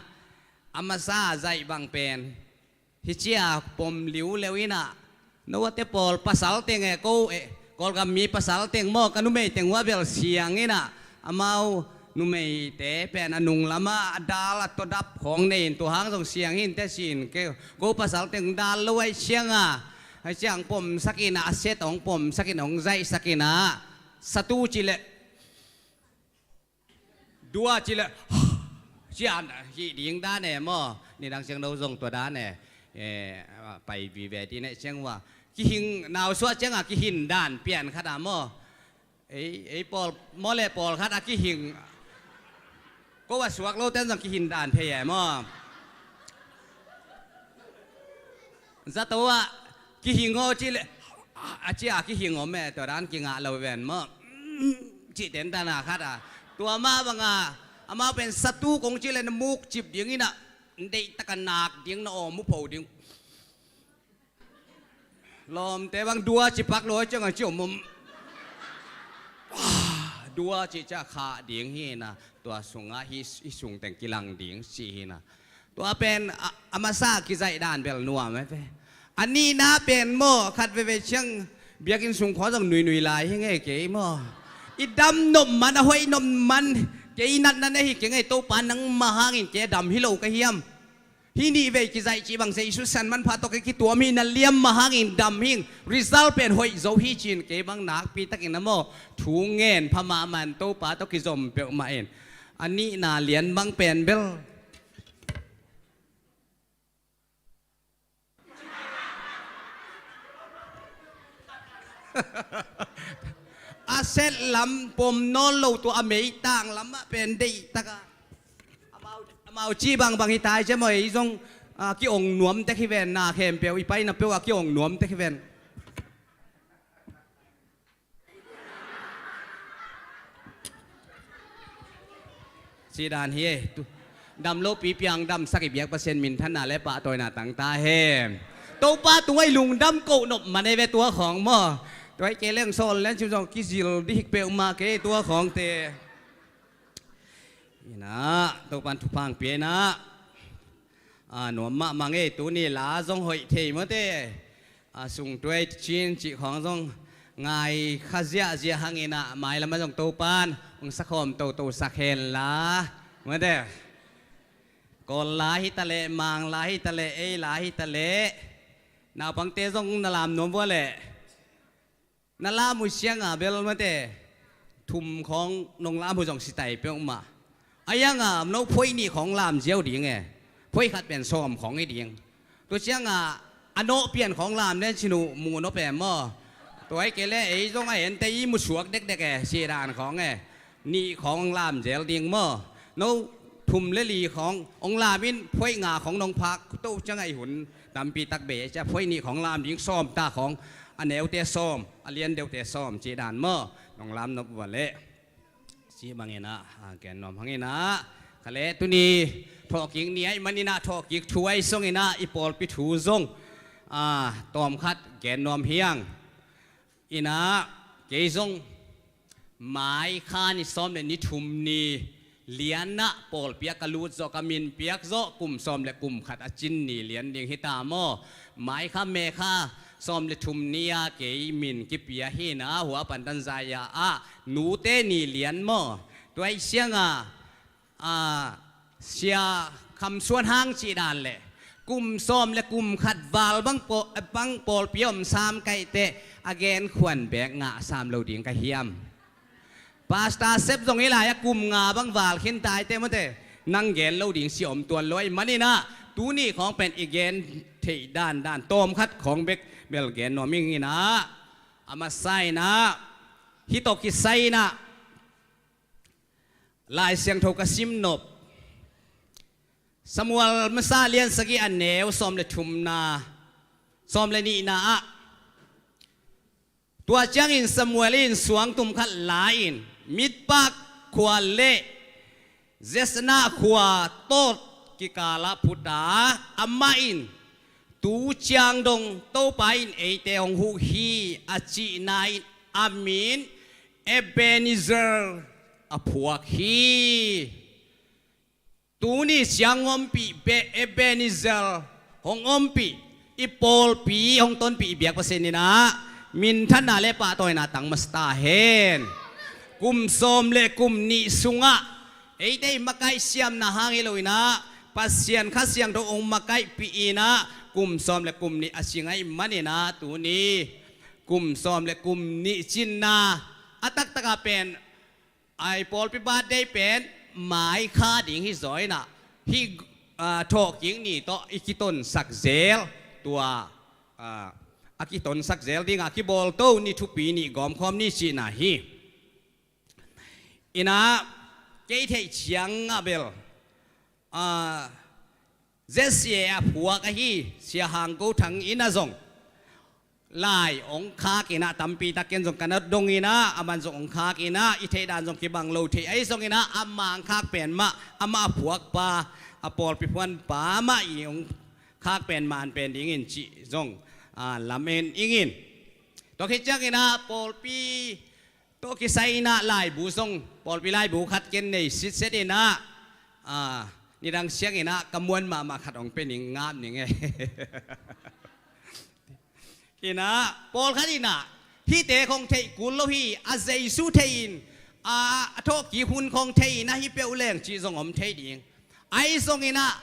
a masa zaih bang pen hih cia pom liuleu in ah, no a te pawl pasal teng e, ko e, Kawlgam mi pasal teng maw, ka numei teng uh a bel siang in ah, amau numeite pen a nung lamah a dal a tawdap khawng nei in tua hang zong siang hi in teh ci in, ko pasal teng dal lo ahih ciangin, ahih ciang pomsak in ah, a set hong pomsak in hong zaihsak in ah, satu ci leh dua ci leh, cian hih ding dan e maw, nidang ciang no zong tua dan e, eh, pai vive ding e ciang uh a, kihing, nausuah ciangin kihin dan pian khat a maw. Ei, ei pawl, maw le pawlkhat a kihing. Ko a suak lo ten zong kihin dan thei e maw. Zato ah kihing aw ci leh, a cia kihing om e, tua dan kingah lo ven maw. Cih ten dan a khat a. Tua mah bang a, amau pen satu kong ci leh na muk cip ding in ah, deihtak a nak ding, na awm uh pho ding. Lawmte bang dua ci pak lo ciangin ci om om. Dua ci ciang khah ding hi in ah, tua sungah hih, hih sung teng kilang ding ci hi in ah. Tua pen a, a masa kizaih dan bel nuam e ve. A nihna pen maw, khat veve ciang biakinn sung khawng zong nuinui lai hi ngei kei maw. I dam nop man, a hoih nop man, kei natna na hi kei ngei, Topa nangmah hangin kei a dam hi lo ka hiam. Hih nih vei kizaih cih bang Jesu sian manpha tawh kei kituam hi, na liam mah hangin dam hing, result pen hoih zo hi ci in kei bang nakpi takin a maw, thu ngen pha mahmah in Topa tawh kizom peuhmah in. A nihna lian bang pen bel a set lam pom nawn lo, tua a meitang lamah pen deihtak a. Amau, amau cih bangbang hi tai cia maw, ei zong, ah, ki-ong nuam tek hi ven, na khempeuh i paina peuh ah ki-ong nuam tek hi ven. Ci dan hi e. Tu, dam lo pipi ang damsak i biak Pasian minthanna le pahtawina tang ta hen. Topa tungah i lungdam koh nop man e ve tua khawng maw. Tua hi kei leng sawl len cim zong kizil dih hik peuhmah kei tua khawngte. In ah, Topa in thupha hong pia in ah. Ah, nuam mahmah ngei, tuni la zong hoih thei mawte. Ah, sungtuai cin cih khawng zong ngai kha ziahziah hang in ah, mailam ah zong Topa in hong sakhawm toto sak hen la. Mawte. Kawl la hi ta leh, Mang la hi ta leh, ei la hi ta leh. Naupangte zong na lam nuam vua leh. Na lam uh ciang a bel mawte, thum khawng nong lam uh zong si tai peuhmah. A yang a no phoi nih khawng lam ziau ding e. Phoi khat pen sawm khawng hi ding. Tua ciang a, a nawh pian khawng lam nen cin uh mu nop e maw. Tua hi kei le ei zong a ente i musuak dekdek e, sidan khawng e. Nih khawng ong lam zel ding maw? No thum le li khawng ong lam in, phuaih nga khawng nong phak to ciang a i hun tampi tak bei a cia, phuaih nih khawng lam ding, sawm ta khawng, a neute sawm, a lian deute sawm, cidan maw? Nong lam nop uh a leh. Ci bangin ah, a, gen nuam hangin ah, ka leh tuni thawhkik ni ahih manin ah, thawhkik thu ahi zongin ah, i pawlpi thu zong, a, tawmkhat gen nuam hiang. Inah, kei zong Mai kha ni sawm le ni thum ni lian ah pawlpi ah ka lut zawh, ka min piak zawh, kum sawm le kum khat a cin ni lian ding hi ta maw? Mai kha, May kha sawm le thum ni ah kei min kipia hi na, hua pantan zaya ah nute ni lian maw? Tua hi ciang a, a, Sia Kham Suan Hang cih dan le kum sawm le kum khat val bang paw-, bang pawlpi om sam kaih teh a gen khuan bek ngah sam lo ding ka hiam? Pastor Sep zong hi lai a kum nga bang val khin tai teh mawte, nang gen lo ding si om tuan lo ahih manin ah, tuni khawng pen i gen theih dandan tawmkhat khawng bek bel gen nuam ing inah, a masa inah, hih tawh kisai inah, Lai Siangtho ka sim nop. Samuel masa lian sagih a neu sawm le thumna, sawm le nihna ah, tua ciangin Samuel in suangtum khat la-in Mizpa khua le Jesana khua tawt kikalah phut a, amah in, tu ciang dong Topa in eite hong huh hi, a cihna in a min Ebenezer a phuak hi. Tuni ciang ompih beh Ebenezer hong ompih, i pawlpi hong tonpih i biak Pasian inah minthanna le pahtawina tang masa ta hen. Kum sawm le kum nih sungah eite i makaih siamna hang hi lo inah, Pasian Kha Siangtho hong makaihpih inah kum sawm le kum nih a cing ahih manin ah, tuni kum sawm le kum nih cinna a taktak ah pen, a i pawlpi birthday pen Mai kha ding hi zaw inah, hih, a, thawhkik ni tawh i kitonsak zel, tua, a, a kitonsak zel ding a kibawl to ni, thupi ni, gawmkhawm ni cihna hi. Inah, kei theih ciang ah bel, a, Z C A a phuak ahi Sia Hang Go Thang in ah zong lai ong khak inah, tampi tak ken zong ka na dong inah, aman zong ong khak inah, i theih dan zong kibang lo thei ahi zongin ah, amah ong khak pen mah, amah a phuak pa, a pawlpi phuan pa mah i ong khak pen man pen dingin cih zong, a, lamen ingin. Tua khit ciangin ah pawlpi tawh kisai inah laibu zong, pawlpi laibu khat ken nei sitset inah, a, nidang siang inah ka muan mahmah khat hong pia ning, ngap ning e. Inah, pawlkhat inah, hihte khong theih kul lo hi, a Jesu thei in, a, a thawhkik hun khong thei inah, hi peuh leng cih zong om thei ding. Ahi zongin ah,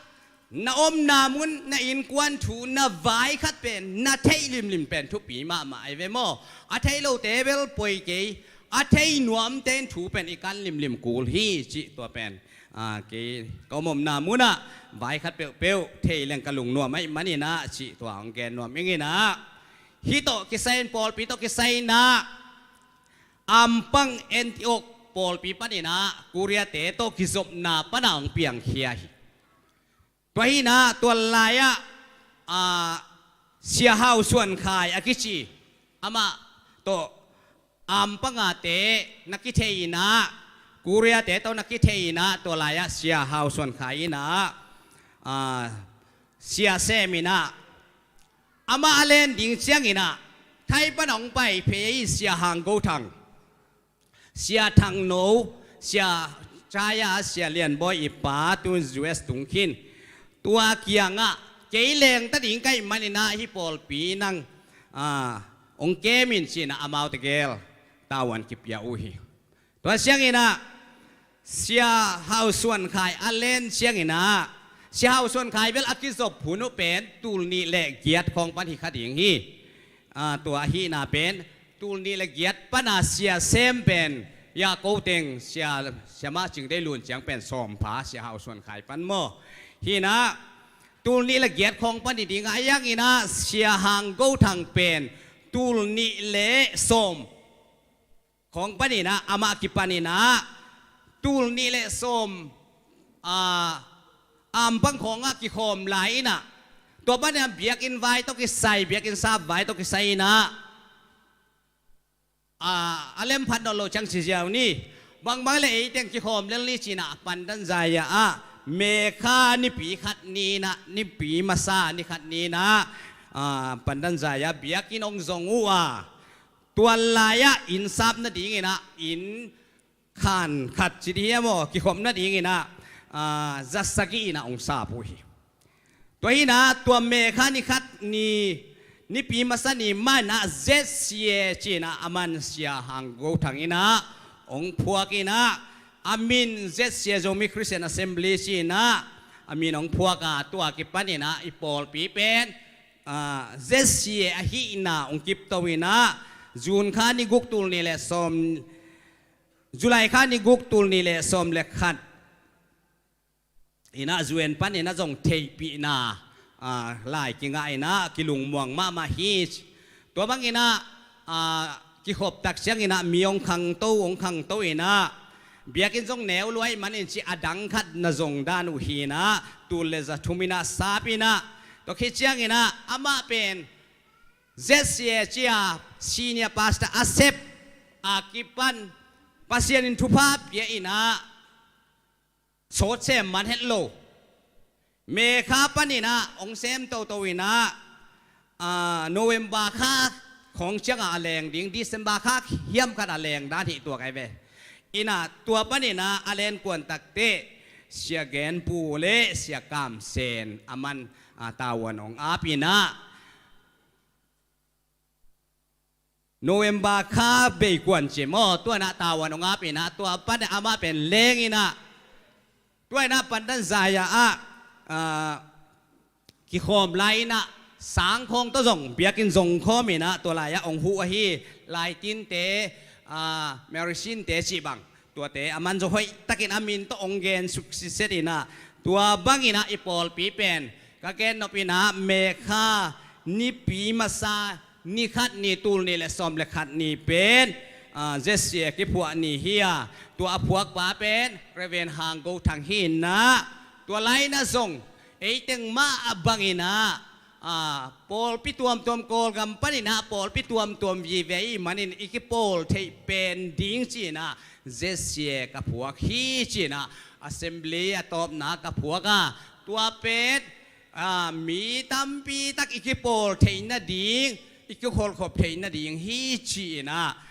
na omna mun, na innkuan thu, na vai khat pen na theih limlim pen thupi mahmah ahi ve maw? A theih lote bel poi kei, a thei nuamte in thu pen i kan limlim kul hi cih tua pen, a, kei ka om omna mun ah vai khat peuhpeuh thei leng ka lungnuam ahih manin ah cih tua hong gen nuam ingin ah, hih tawh kisai in, pawlpi tawh kisai inah, Ampang Antioch pawlpi panin ah Korea-te tawh kizopna pan ah hong piangkhia hi. Tua hi inah tua lai-ah, a, Sia Hau Suan Khai a kici, amah tawh Ampang-a-te na kithei inah, Korea-te tawh na kithei inah, tua lai-ah Sia Hau Suan Khai inah, a, sia sem inah, amah a len ding ciangin ah, Thai pan hong pai phei ahi Sia Hang Go Thang, Sia Thang No, Sia Chaya, Sia Lian Bawi i pa, tu-in U S tung khin. Tua kiangah, kei lengta ding ka hih manin ah hih pawlpi nang, a, hong kem in ci-in ah amaute gel tavuan kipia uh hi. Tua ciangin ah, Sia Hau Suan Khai a len ciangin ah, Sia Hau Suan Khai bel a kizop hun uh pen tul nih le giat khawng pan hi kha ding hi. A, tua ahihna pen, tul nih le giat pan a sia sem pen, Yako Teng, Sia, Sia Ma Cing Dei Lun ciang pen sawm pha, Sia Hau Suan Khai pan maw. Hi inah, tul nih le giat khawng pan hi ding a, a hiangin ah Sia Hang Go Thang pen, tul nih le sawm khawng paninah amah kipaninah tul nih le sawm a ampang khawngah kikhawm lai inah tua paninah biakinn vai tawh kisai, biakinn sap vai tawh kisai inah a lemphat nawn lo ciang ci ziau ni. Bangbang le ei teng kikhawm lel ni cinah pandan zaya ah Mekha nipi khat ninah, nipi masa ni khat ninah pandan zaya biakinn hong zong uh a, tuan lai-ah inn sap nadinginah inn khan khat ci dih hiam aw, kikhop nadinginah zasagih inah hong sap uh hi. Tua hinah tua Mekha ni khat ni, nipi masa ni mah inah Z C A cinah a man Sia Hang Go Thang inah hong phuak inah a min Z C A Zomi Christian Assembly cinah a min hong phuak a, tua kipaninah i pawlpi pen Z C A ahihna hong kipto inah June kha ni guk tul nih le sawm, July kha ni guk tul nih le sawm le khat inah U N paninah zong theihpihna lai kingah inah kilungmuang mahmah hi. Tua banginah kikhop tak cianginah mi hong khangto, hong khangto inah biakinn zong neu luai manin ci a dang khat na zong dan uh hinah tul le za thum inah sap inah tua khit cianginah amah pen Z C A ci a senior pastor a sep a kipan Pasian in thupha pia inah sawt sem man het lo. Mekha paninah hong sem toto inah November kha khawng ciangah a leng ding, December kha hiam khat a leng dan hi tuak ai ve. Inah tua paninah a lenkuan takteh Sia Gen Pu le Sia Kam Sen a man tavuan hong ap inah November kha beikuan cim aw, tua inah tavuan hong ap inah tua pan amah pen leng inah tua inah pandan zaya ah kikhawm lai inah sangkhawng tawh zong biakinn zong khawm inah tua lai-ah hong huh ahi. Laitinte, Mary Sinte cih bang tuate a man zong hoihtakin a min tawh hong gen suksiset inah tua banginah i pawlpi pen ka gennop inah Mekha nipi masa ni khat ni tul nih le sawm le khat ni pen Z C A kiphuah ni hi a, tua a phuakpa pen Reverend Hang Go Thang hi inah tua lai inah zong ei teng mah a banginah pawlpi tuamtuam Kawlgam paninah pawlpi tuamtuam vive i manin i kipawl theih pen ding cinah Z C A ka phuak hi cinah assembly a tawpna ka phuak a, tua pen mi tampi tak i kipawl theih nading, i kikholhkhop theih nading hi ci inah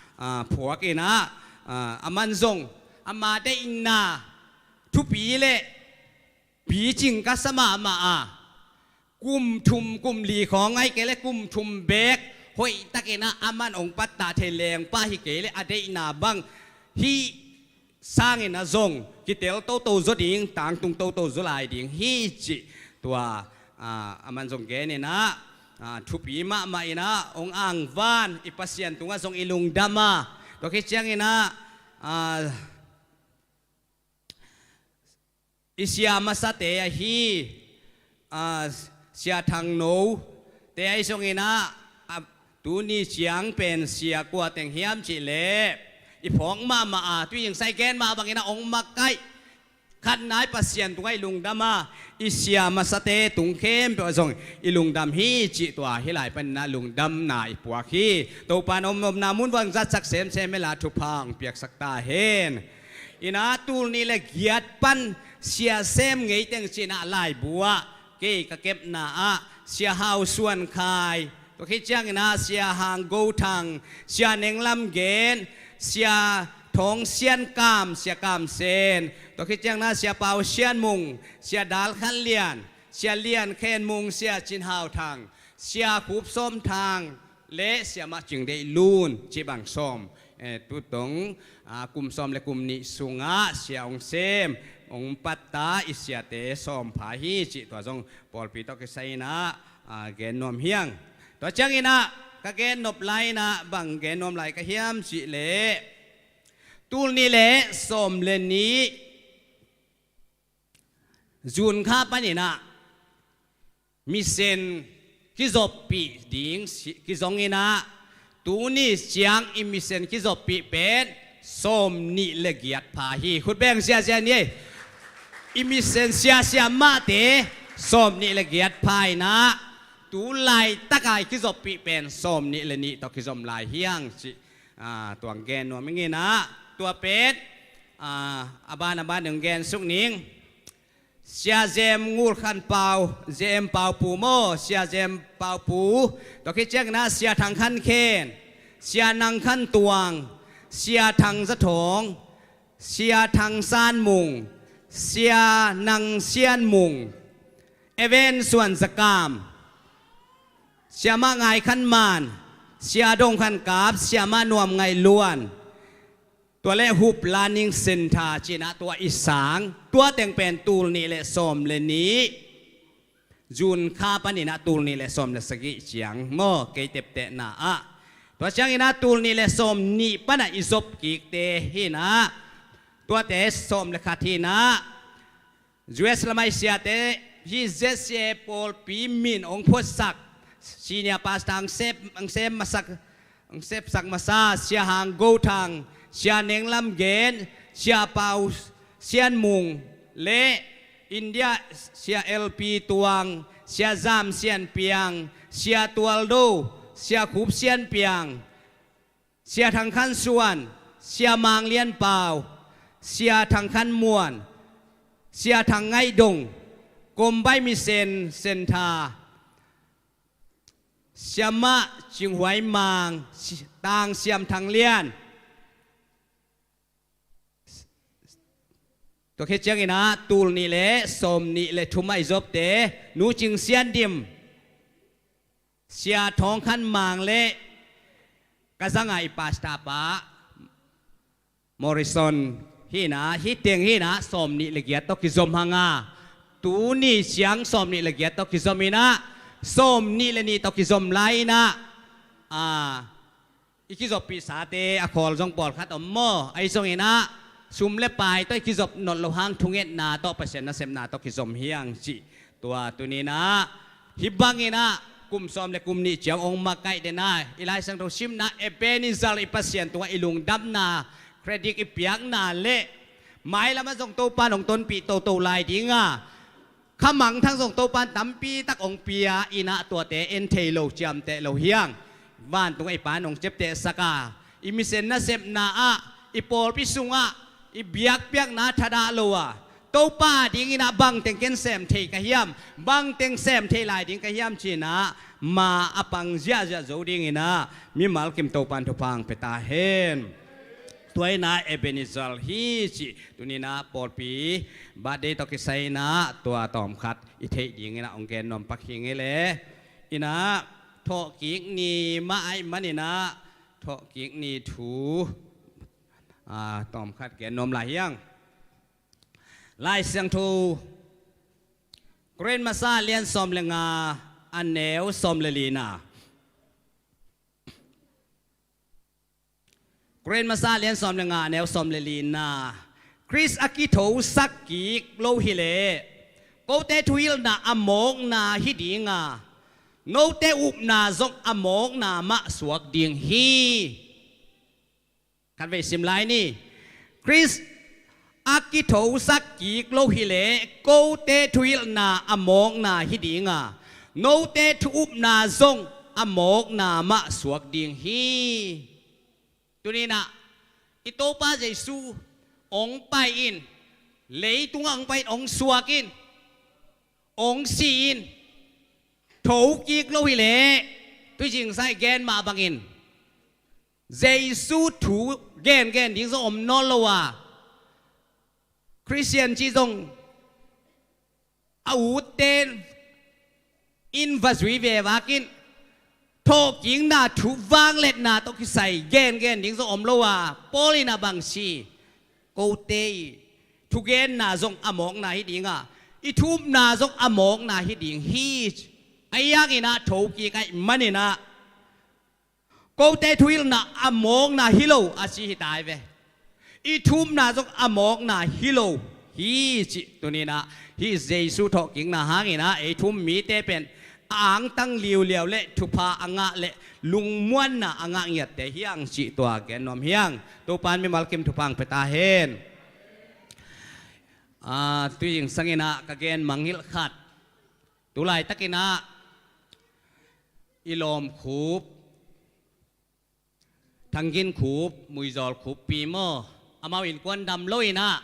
phuak inah a man zong ama deihna thupi le picing ka sa mahmah a, kum thum kum li khawng ai kei le kum thum beek hoihtakinah a man hong pattah thei lengpa hi kei le a deihna bang hih sangin a zong kitel toto zaw ding, tangtung toto zaw lai ding hi cih tua a man zong gen inah thupi mahmah inah hong angvan i Pasian tungah zong i lungdam a, tua khit cianginah i sia masate ahi Sia Thang No te ahi zonginah tuni ciang pen sia kua teng hiam cih leh i phawk mahmah a, tui zingsai gen mah banginah hong makaih khatna i Pasian tungah i lungdam a, i sia masate tung khempeuh ah zong i lungdam hi cih tua hih lai paninah lungdamna i puak hi. Topa in om omna mun bang zatsak semsem hela thupha hong piaksak ta hen. Inah tul nih le giat pan sia sem ngei teng cinah laibu ah kei ka kepna ah Sia Hau Suan Khai, tua khit cianginah Sia Hang Go Thang, Sia Neng Lam Gen, Sia Thawng Sian Kam, Sia Kam Sen, tua khit cianginah Sia Pau Sian Mung, Sia Dal Khan Lian, Sia Lian Khen Mung, Sia Cin Hau Thang, Sia Khup Sawm Thang le Sia Mah Cing Deih Lun cih bang sawm, eh, tutong, ah, kum sawm le kum nih sungah sia hong sem, hong patta i siate sawm pha hi cih tua zong pawlpi tawh kisai inah, ah, gen nuam hi ing. Tua cianginah ka gen nop lai inah bang gen nuam lai ka hiam cih leh tul nih le sawm le nih June kha paninah misen kizoppih ding si, kizonginah Tuni ciang i mission kizoppih pen sawm nih le giat pha hi. Khut beng siasia ni ei. I mission siasia mahte sawm nih le giat pha inah, tu laitaka i kizoppih pen sawm nih le nih tawh kizom lai hiang cih, ah, tuang gen nuam ing inah, tua pen, ah, a ban a ban ding gen suk ning. Sia Zem Ngul Khan Pau, Zem Pau Pu maw, Sia Zem Pau Pu. Tua khit ciangin ah Sia Thang Khan Khen, Sia Nang Khan Tuang, Sia Thang Za Thawng, Sia Thang San Mung, Sia Nang Sian Mung, Even Suan Za Kam, Siamah Ngai Khan Man, Sia Dong Khan Kap, Siamah Nuam Ngaih Luan, tua le Hup Learning Center ci inah tua i sang, tua teng pen tul nih le sawm le nih, June kha panin ah tul nih le sawm le sagih ciang maw, kei teptehna ah. Tua ciangin ah tul nih le sawm nih panah i zop kikte hi inah, tuate sawm le khat hi inah, U S lamah i siate, hih Z C A pawlpi min hong phuatsak, senior pastor hong sep, hong sem masak, hong sepsak masa, Sia Hang Go Thang, Sia Neng Lam Gen, Sia Pau Sian Mung le India Sia L P Tuang, Sia Zam Sian Piang, Sia Tual Do, Sia Khup Sian Piang, Sia Thang Khan Suan, Sia Mang Lian Pau, Sia Thang Khan Muan, Sia Thang Ngaih Dong, Kombai Mission Center, Siamah Cing Huai Mang, Si-, Tang Siam Thang Lian. Tua khit ciangin ah tul nih le sawm nih le thum ah i zopte, Nu Cing Sian Dim, Sia Thawng Khan Mang le ka zanga i pastor pa Morrison hi inah, hih teng hi inah sawm nih le giat tawh kizom hang a, tuni ciang sawm nih le giat tawh kizom inah, sawm nih le nih tawh kizom lai inah, a, i kizoppih sate a khawl zong pawlkhat om maw, ahi zongin ah sum le pai tawh i kizop nawn loh hang thungetna tawh, Pasian nasepna tawh kizom hiang cih. Tua tuni inah hih bangin ah kum sawm le kum nih ciang hong makaih den a, i Lai Siangtho simna Ebenezer i Pasian tungah i lungdamna, credit i piakna le mailamah zong Topa in hong tonpih toto lai ding a, kha mangthang zong Topa in tampi tak hong pia inah, tuate en thei lo, ciamteh lo hiang. Vantung a i Pa in hong ciaptehsak a, i mission nasepna ah, i pawlpi sungah i biakpiakna thadah lo a, Topa dingin ah bangteng ken sem thei ka hiam, bangteng sem thei lai ding ka hiam ci inah, ma a pang ziahziah zo dingin ah mimal kim Topa in thupha hong pia ta hen. Tua inah Ebenezer hi cih tuni inah pawlpi birthday tawh kisai inah tua tawmkhat i theih dingin ah hong gen nuam pak hi ing ei le. Inah thawhkik ni mah ahih manin ah thawhkik ni thu, ah, tawmkhat gen nuam lai hiang. Lai Siangtho Korin masa lian sawm le nga, a neu sawm le lina. Korin masa lian sawm le nga, a neu sawm le lina. Khrist a kithosak kik lo hileh kote thuhilhna a mawkna hi ding a, note upna zong a mawkna mah suak ding hi. Khatvei sim lai ni. Khrist a kithosak kik lo hileh kote thuhilhna a mawkna hi ding a, note thu upna zong a mawkna mah suak ding hi. Tuni inah i Topa Jesu hong pai in, leitungah hong pai in, hong suak in, hong si in, tho kik lo hileh, tui cingsai gen mah bangin Jesu thu gengen ding zong om nawn lo a, Khristian cih zong a utte in va zui ve vakin, thawhkikna thu vangliatna tawh kisai gengen ding zong om lo a, Paul in a bang ci, kote i thugenna zong a mawkna hi ding a, i thu upna zong a mawkna hi ding hi. Ahi hangin ah thokik ahih manin ah kote thuhilhna a mawkna hi lo a ci hi tai ve. I thu upna zong a mawkna hi lo hi cih tuni inah hih Jesu thawhkikna hangin ah ei thu um mite pen a angtang liuliau le thupha a ngah le lungmuanna a ngah ngiatte hi hang cih tua gen nuam hi hang. Topan mimal kim thupha hong pia ta hen. Aa, tui zingsang in ah ka gen mangngilh khat. Tulaitak in ah i lawm khup, Thang Gin Khup, Muizawl Khuppi maw, amau innkuan dam lo in ah,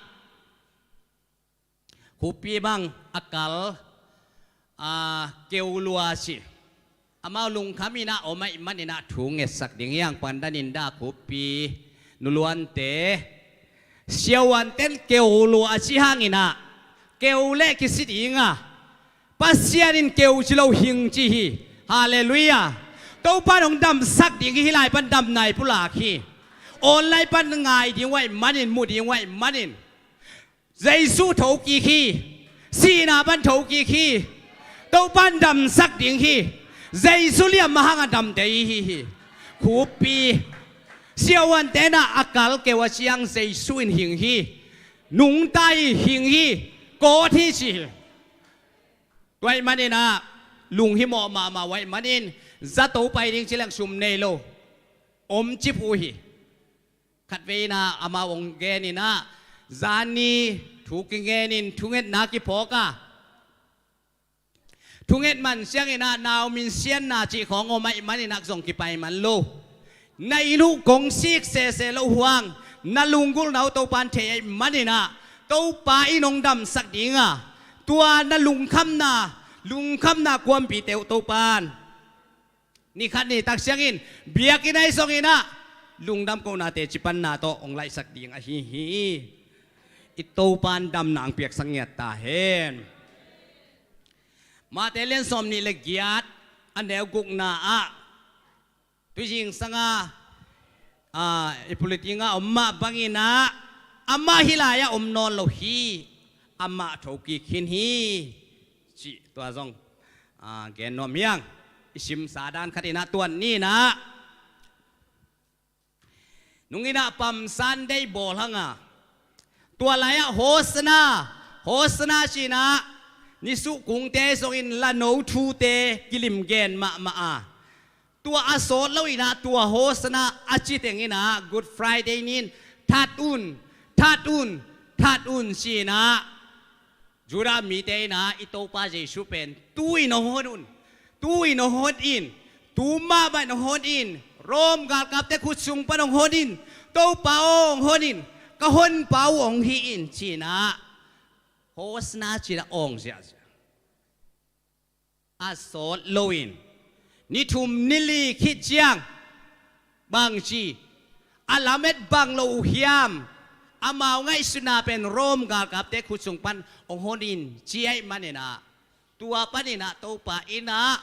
Khuppi bang a kal, aa, Keu Lua ci. Amau lungkham in ah om ahih man in ah thu ngetsak ding hi hang. Pandan in dah Khuppi, Nu Luante, siavuanten Keu Lua ci hang in ah, Keu le kici ding a, Pasian in Keu ci lo, Hing ci hi. Halleluiah. Topan hong damsak ding hi. Hih lai pan damna i pulak hi. Online pan ngai ding uh ahih manin, mu ding uh ahih manin, Jesu thokik hi. Sihna pan thokik hi. Topan damsak ding hi. Jesu liam mah hang a damte i hi hi. Khuppi, siavuanten ah a kal Keu a ciang Jesu in Hing hi. Nungta hi, Hing hi. Kawt hi ci hi. Tua ahih man in ah lunghimawh mahmah uh ahih manin zato pai ding ci leng sum nei lo, om cip uh hi. Khatvei in ah amau hong gen in ah, zani thu kingen in thungetna kiphawk a, thunget man ciang in ah nau minsianna cih khawng om ahih man in ah zong kipai man lo. Na inn uh kong sik sese loh uh hang, na lunggulhna uh Topan thei ahih man in ah, Topa in hong damsak ding a, tua na lungkhamna, lungkhamna kuampihte uh Topan ni khat ni tak ciangin biakinn ahi zongin ah lungdam kohnate cipanna tawh hong laihsak ding ahi hi. I Topan damna hong piaksak ngiat ta hen. Matthai lian sawmnih le giat, a neu gukna ah, tui zingsang a, aa, i puliting ah om mah bangin ah, amah hih lai-ah om nawn lo hi, amah thokik khin hi, cih tua zong, aa, gen nuam hi hang. I simsa dan khat in ah, tua ni in ah, nung in ah Palm Sunday bawl hang a, tua lai-ah Hosanna, Hosanna ci in ah, nisuh kungte zongin lano thute kilim gen mahmah a, tua a sawt lo in ah, tua Hosanna a ci teng in ah, Good Friday ni in, "That un, that un, that un," ci in ah, Judah mite in ah, "I Topa Jesu pen tu-in hong hon un, tu-in hong hon in, tu mahmah in hong hon in, Rome galkapte khut sung pan hong hon in, Topa aw hong hon in, ka honpa uh hong hi in," ci in ah, Hosanna ci in ah awng ziahziah. A sawt lo in, ni thum ni li khit ciang, bangci, a lamet bang lo uh hiam? Amau ngaihsutna pen Rome galkapte khut sung pan hong hon in ci ahih man in ah, tua pan in ah Topa in ah,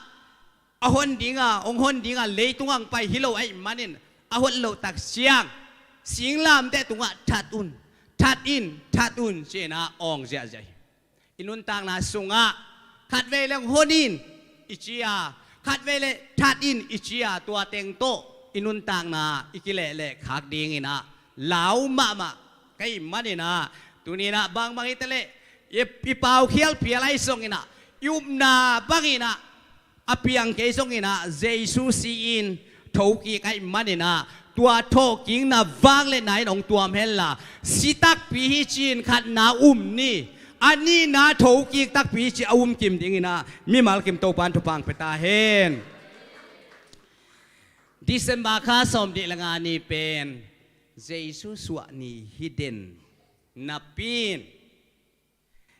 a hon ding a, hong hon ding a, leitung ah hong pai hi lo ahih man in, a hon loh tak ciang, singlamteh tungah, "That un, that in, that un," ci in ah awng ziahziah hi. I nuntakna sungah khatvei le hong hon in i ci a, khatvei le that in i ci a, tua teng tawh i nuntakna i kilehleh khak ding in ah lau mahmah ka hih man in ah, tuni in ah bangbang hi ta leh, i, i paukhial phial ahi zongin ah, i upna bangin ah, a piang kei zongin ah, Jesu si-in thokik ahih man in ah, tua thawhkikna vangliatna in hong tuam hen la, si takpi hi ci-in khatna um ni, a nihna thokik takpi hi ci a um kim ding in ah, mimal kim Topan thupha hong pia ta hen. December kha sawmnih le nga ni pen Jesu suah ni hi den napi in,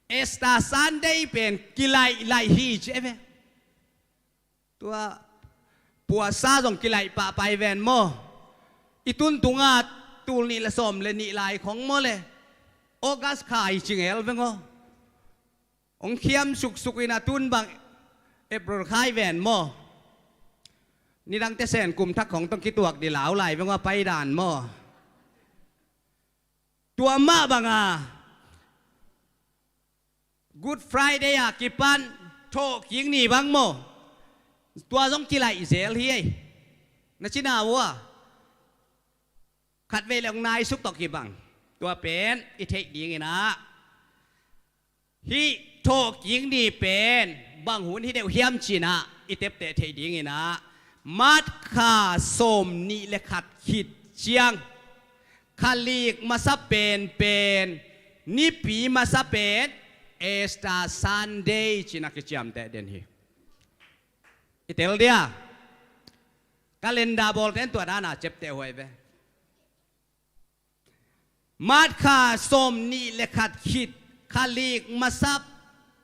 Easter Sunday pen kilaih laih hi ci e ve. Tua puasa zong kilaih pahpah hi ven maw. I tun tunga tul nih le sawm le nih lai khong maw le, August kha hi ci ngel veng aw. Hong khiam suksuk in a tun bang April kha hi ven maw. Nidangte Sen kum thak khong tawh kituak di lau lai veng aw, a paidan maw. Tua mah banga Good Friday a kipan thawhkik ni bang maw, tua zong kilaih zel hi ei. Na cina uh a, khatvei le hong naisuk tawh kibang. Tua pen i theih ding in ah, hih Thawhkik ni pen bang hun hi deuh hiam ci-in ah i tepteh theih dingin ah, March kha sawm nih le khat khit ciang kha lik masa penpen, nipi masa pen Easter Sunday ci-in ah kiciamteh den hi. I tel dia? Calendar bawlte in tua dan a ciapteh huai ve. March kha sawm nih le khat khit kha lik masa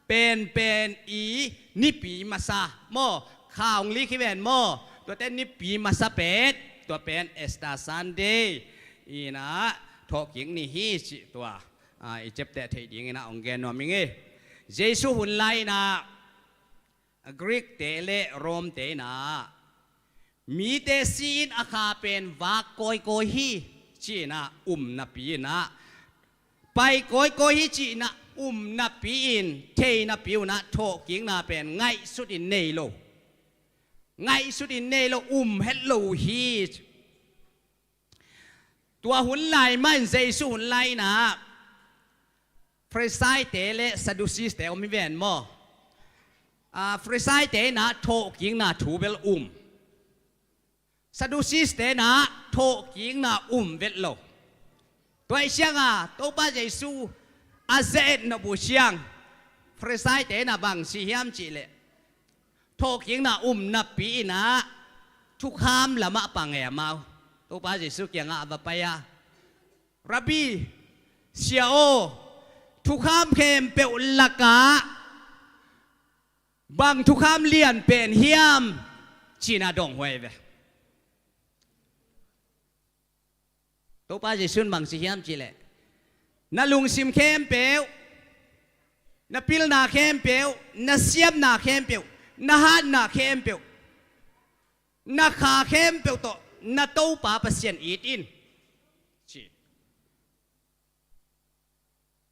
penpen i nipi masa maw, kha hong lik hi ven maw, tuate nipi masa pen, tua pen Easter Sunday in ah thawhkik ni hi cih tua, a, i ciapteh theih dingin ah hong gen nuam ing ei. Jesu hun lai-in ah Greek-te le Rome-te in ah mite si-in a kha pen vak kawikawi hi ci-in ah um napi-in ah, pai kawikawi hi ci-in ah um napi-in, thei napi-un ah thawhkikna pen ngaihsut in nei lo, ngaihsut in nei lo, um het lo uh hi. Tua hun lai mah in, Jesu hun lai-in ah Farisai-te le Sadducees-te om hi ven maw. A, Farisai-te in ah thawhkikna thu bel um, Sadducees-te in ah thawhkikna um vet lo. Tua ahih ciangin Topa Jesu a ze-et nop uh ciang Farisai-te in ah bang ci hiam cih leh, thawhkikna um napi-in ah thukham lamah pang e amau. Topa Jesu kiangah a va pai a, "Rabbi, Sia aw, thukham khempeuh lakah bang thukham lian pen hiam?" ci-in ah dong huai ve. Topa Jesu in bang ci hiam cih leh, "Na lungsim khempeuh, na pilna khempeuh, na siamna khempeuh, na hatna khempeuh, na kha khempeuh tawh na Topa Pasian it in," ci.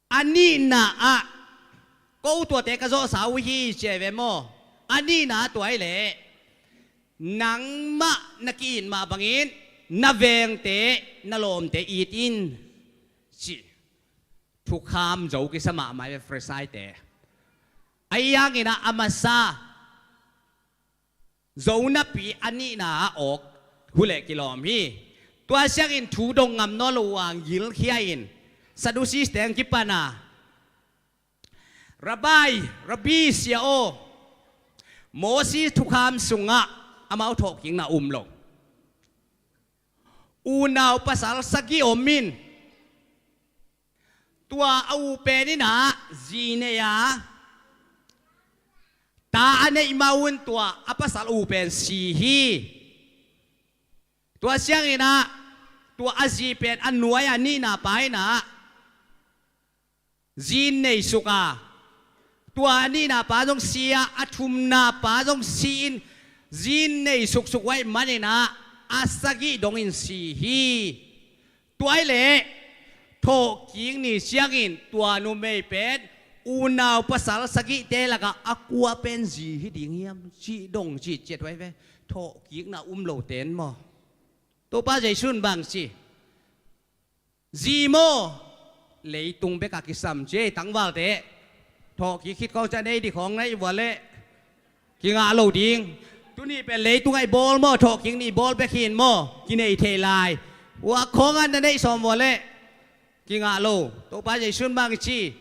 A nihna ah, "Ko tuate ka zawhsa uh hi," ci ve maw. A nihna ah tua ahih leh, "Nangmah na ki-it mah bangin na vengte, na lawmte it in," ci. Thukham zo kisa mahmah ve Farisai-te. Ahi hangin ah a masa zo napi a nihna ah awk huleh kilawm hi. Tua ciangin thu dong ngam nawn lo uh a gilkhia-in Sadducees-te hong kipan a, "Rabbi, Rabbi, Sia aw, Moses thukham sungah amau thawhkikna um lo. Unau pasal sagih om in, tua a u pen in ah zi nei a, ta a neih ma un tua a pasal u pen si hi. Tua ciangin ah tua a zi pen a nuai a nihna pa in ah zi nei suk a, tua a nihna pa zong si a, a thumna pa zong si-in zi nei suksuk uh ahih manin ah a sagih dongin si hi. Tua ahih leh thawhkik ni ciangin tua numei pen unau pasal sagihte lakah a kua pen zi hi ding hiam?" ci dong ci ciat huai ve. Thawhkikna um lote in maw. Topa Jesu in bang ci, "Zi maw, leitung bekah kisam," ci ei tangvalte. Thawhkik khit khawng ciang nei dik khawng nei vua leh kingah lo ding. Tuni pen leitung ah i bawl maw, thawhkik ni bawl bek hi-in maw, kinei thei lai. Ua khawng ah na neih sawm vua leh kingah lo. Topa Jesu in bang ci,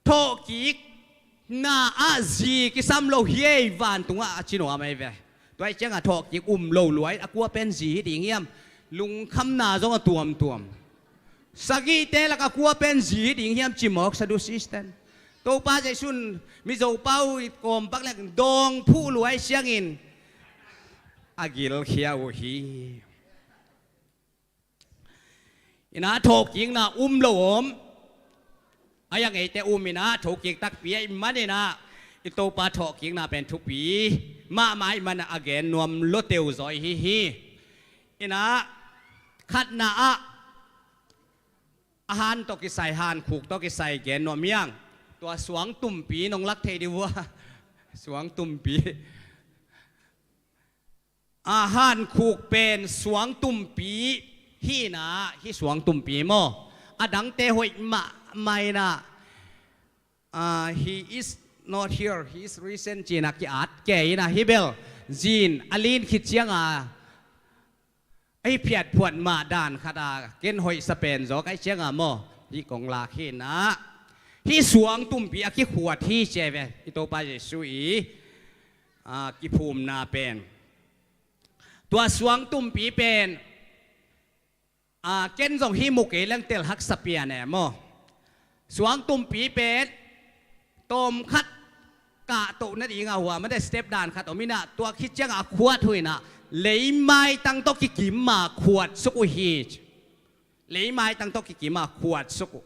"Thawhkikna ah zi kisam lo hi ei, vantungah," a ci nuam ahi ve. Tua ahih ciangah thawhkik um lo lua-in a kua pen zi hi ding hiam? Lungkhamna zong a tuamtuam. Sagihte lakah kua pen zi hi ding hiam ci mawk Sadducees-ten. Topa Jesu in Mizo pau i kawm pak leng dawng phuh lua ahih ciangin a gilkhia uh hi. In ah thawhkikna um lo om, a yang eite um in ah thokik takpi ahih manin ah i Topa thawhkikna pen thupi mahmah ahih manin ah a gen nuam lua teuzaw hi hi. In ah khatna ah a han tawh kisai, hankhuk tawh kisai gen nuam hi hang. Tua suangtumpi nong lak thei dih vua. Suangtumpi. A hankhuk pen suangtumpi hi in ah, hih suangtumpi maw, a dangte hoih mahmah in ah, uh, he is not here, he is risen, ci-in a ki-at kei in a, hih bel zin a lin khit ciang a, ei phiatphuat mah dan khat a ken hoihsa pen zaw ka hih ciang a maw, hih kong lak hi in a, hih suangtumpi a kikhuat hi ci ve, i Topa Jesu i, ah, kiphumna pen. Tua suangtumpi pen, ah, ken zong hih mu kei leng tel haksa pian e maw. Suangtumpi pen tawmkhat kahtoh nading a hua mate step dan khat om in a, tua khit ciang a khuat uh in a, leimaitang tawh kikim ma khuat suk uh hi. Leimaitang tawh kikim a khuat suk uh.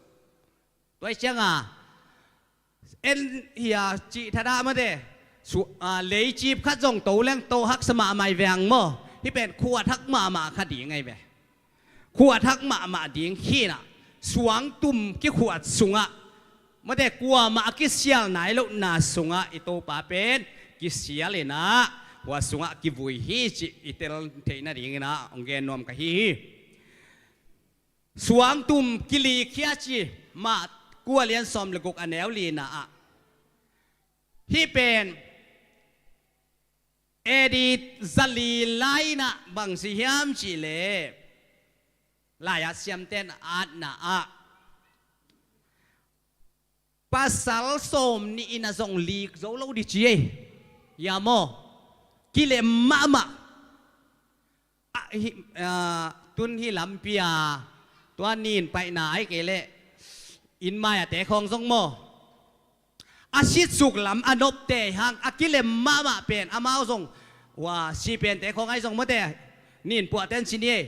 Tua hi ciang a, en hia cih thadah mate, su-, ah, leicip khat zong to leng to haksa mahmah hi veng maw. Hih pen khuat hak mahmah kha ding ahi ve. Khuat hak mahmah ding hi in a, suangtum kikhuat sungah mate, kuamah a kisial nai lohna sungah i Topa pen kisial in a, hua sungah kivui hi cih i tel theih nading in a hong gen nuam ka hi hi. Suangtum kilikkhia ci, Mark kua lian sawm le guk a neu lina ah. Hih pen A D zali lai in a bang ci hiam cih leh, lai-at siamten a atna ah pasal sawmnih in a zong lik zo lo ding ci ei. Hia maw? Kilem mahmah. Ah, hi, ah, tun hih lampi a tua nin paihna ahih kei leh inn mai a te khawng zong maw, a sitsuk lam a nopte hang a kilem mahmah pen amau zong, ua, sipente khawng ahi zong mate, nin puahten ci ni ei.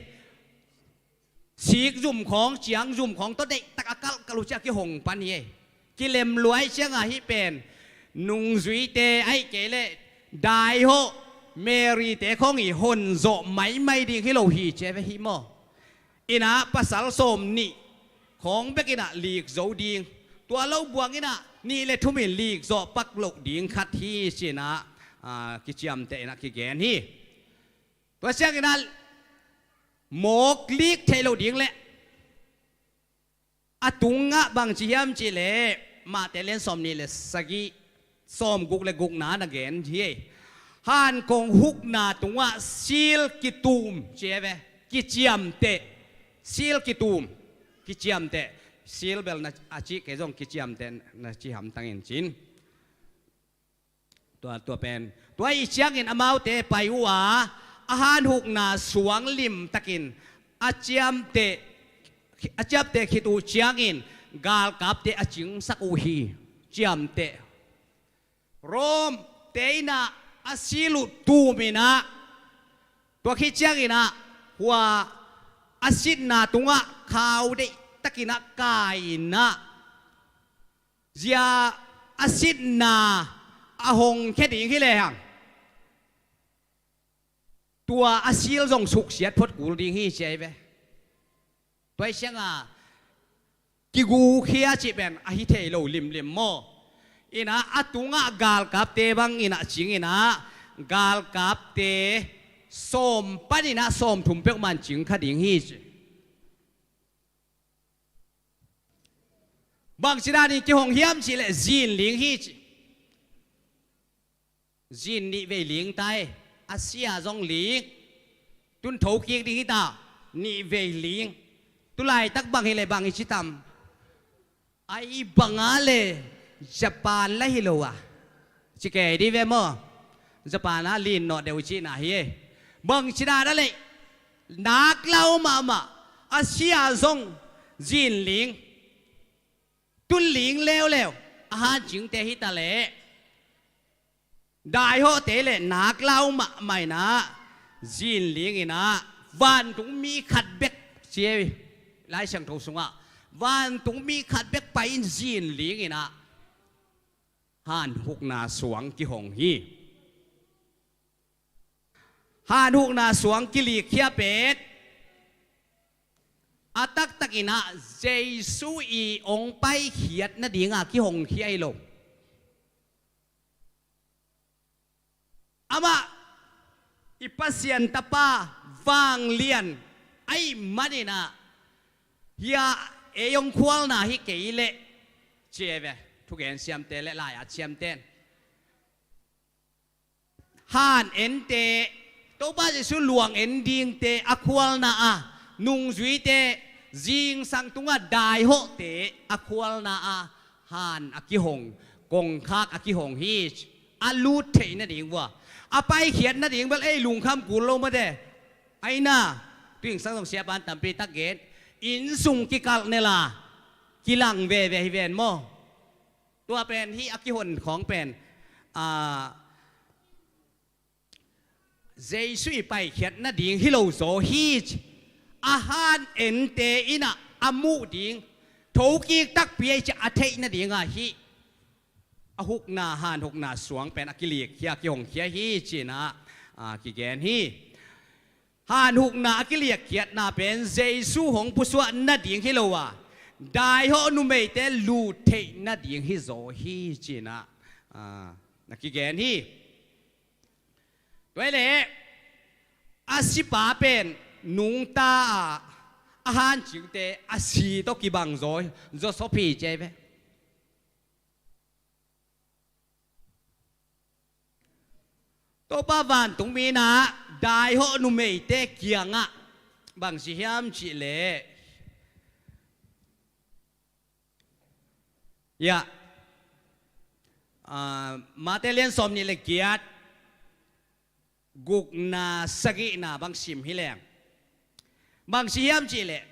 Sik zum khawng, ciang zum khawng tawh deihtak a kalhkalh uh ciah kihong pan hi ei. Kilem lua ahih ciang a hih pen nungzuite ahih kei leh daihawh Mary-te khawng i honzawh maimai ding hi lo hi ci ve hi maw. In a pasal sawmnih khawng bek in a lik zo ding. Tua lo buang in a nih le thum in lik zawh pak loh ding khat hi ci in a, ah, kiciamteh in a kigen hi. Tua ciangin a mawk lik theih loh ding leh a tungah bang ci hiam cih leh, Matthai lian sawmnih le sagih, sawmguk le gukna na gen hi ei. Hankong hukna tungah sil kitum ci ei ve, kiciamteh. Sil kitum, kiciamteh. Sil bel na a cih kei zong kiciamteh na ci hamtang in cin. Tua, tua pen. Tua ahih ciangin amaute pai uh a, a hanhukna suang limtakin a ciamteh, a ciamteh khit uh ciangin galkapte a cingsak uh hi. Ciamteh. Rome-te in a a sil uh tum in a, tua khit ciangin a hua a sitna tungah khau deihtakin a kai in a, zia a sitna a hong khia ding hi lehang, tua a sil zong suksiat phot kul ding hi ci ei ve. Tua ahih ciang a kigukhia cih pen ahi thei lo limlim maw. In a a tungah galkapte bang in a cing in a, galkapte sawm pan in a sawmthum peuhmah in cing kha ding hi ci. Bangci danin kihong hiam cih leh zin ling hi ci. Zin nih vei ling ta ei. A sia zong ling. Tun thokik ding hi ta. Nih vei ling. Tu laitak bang hi leh bang i ci tam. Ai bang a leh Japan la hi lo a ci kei dih ve maw. Japan a lin nawh deuh cihna hi ei. Bangci dan a leh nak lau mahmah, a sia zong zin ling. Tun ling leuleu a hancingte hi ta leh, daihawhte leh nak lau mahmah in a zin ling in a, vantungmi khat bek ci ei. Lai Siangtho sungah vantungmi khat bek pai in zin ling in a hanhukna suang kihong hi. Hanhukna suang kilikkhia pen a taktak in a Jesu i hong paikhiat nading a kihong khia hi lo. Amah i Pasian Tapa vanglian ahih manin a, hia ei hong khualna hi kei leh ci ei ve. thugen siamte le lai-at siamte in han ente, Topa Jesu luang en dingte a khualna a, nungzuite, zingsang tungah daihawhte a khualna a, han a kihong, kongkhak a kihong hi. A lut theih nading uh a, a paikhiat nading bel ei lungkham kul lo mate. Aina, tuingsang zong siapa in tampi tak gen, inn sung kikalh nela kilang veve hi ven maw? Tua pen hih a kihon khawng pen, a, Jesu i paikhiat nading hi lo zaw hi ci. A han ente in ah a muh ding, thokik takpi ahi ci a theih nading ah hih a hukna, han hukna suang pen a kilikhia, kihongkhia hi ci-in ah, a, kigen hi. Han hukna a kiliakkhiatna pen Jesu hong pusuah nading hi lo a, daihawh numeite lut theih nading hi zaw hi ci-in ah, a, na kigen hi. Tua hi leh a sipa pen nungta a, a hancingte a si tawh kibang zaw, zawsop hi ci ve. Topa vantungmi in ah daihawh numeite kiangah bang ci hiam cih leh, ya, a, Mate lian sawm nih le giat, gukna sagihna bang sim hi leng, bang ci hiam cih leh,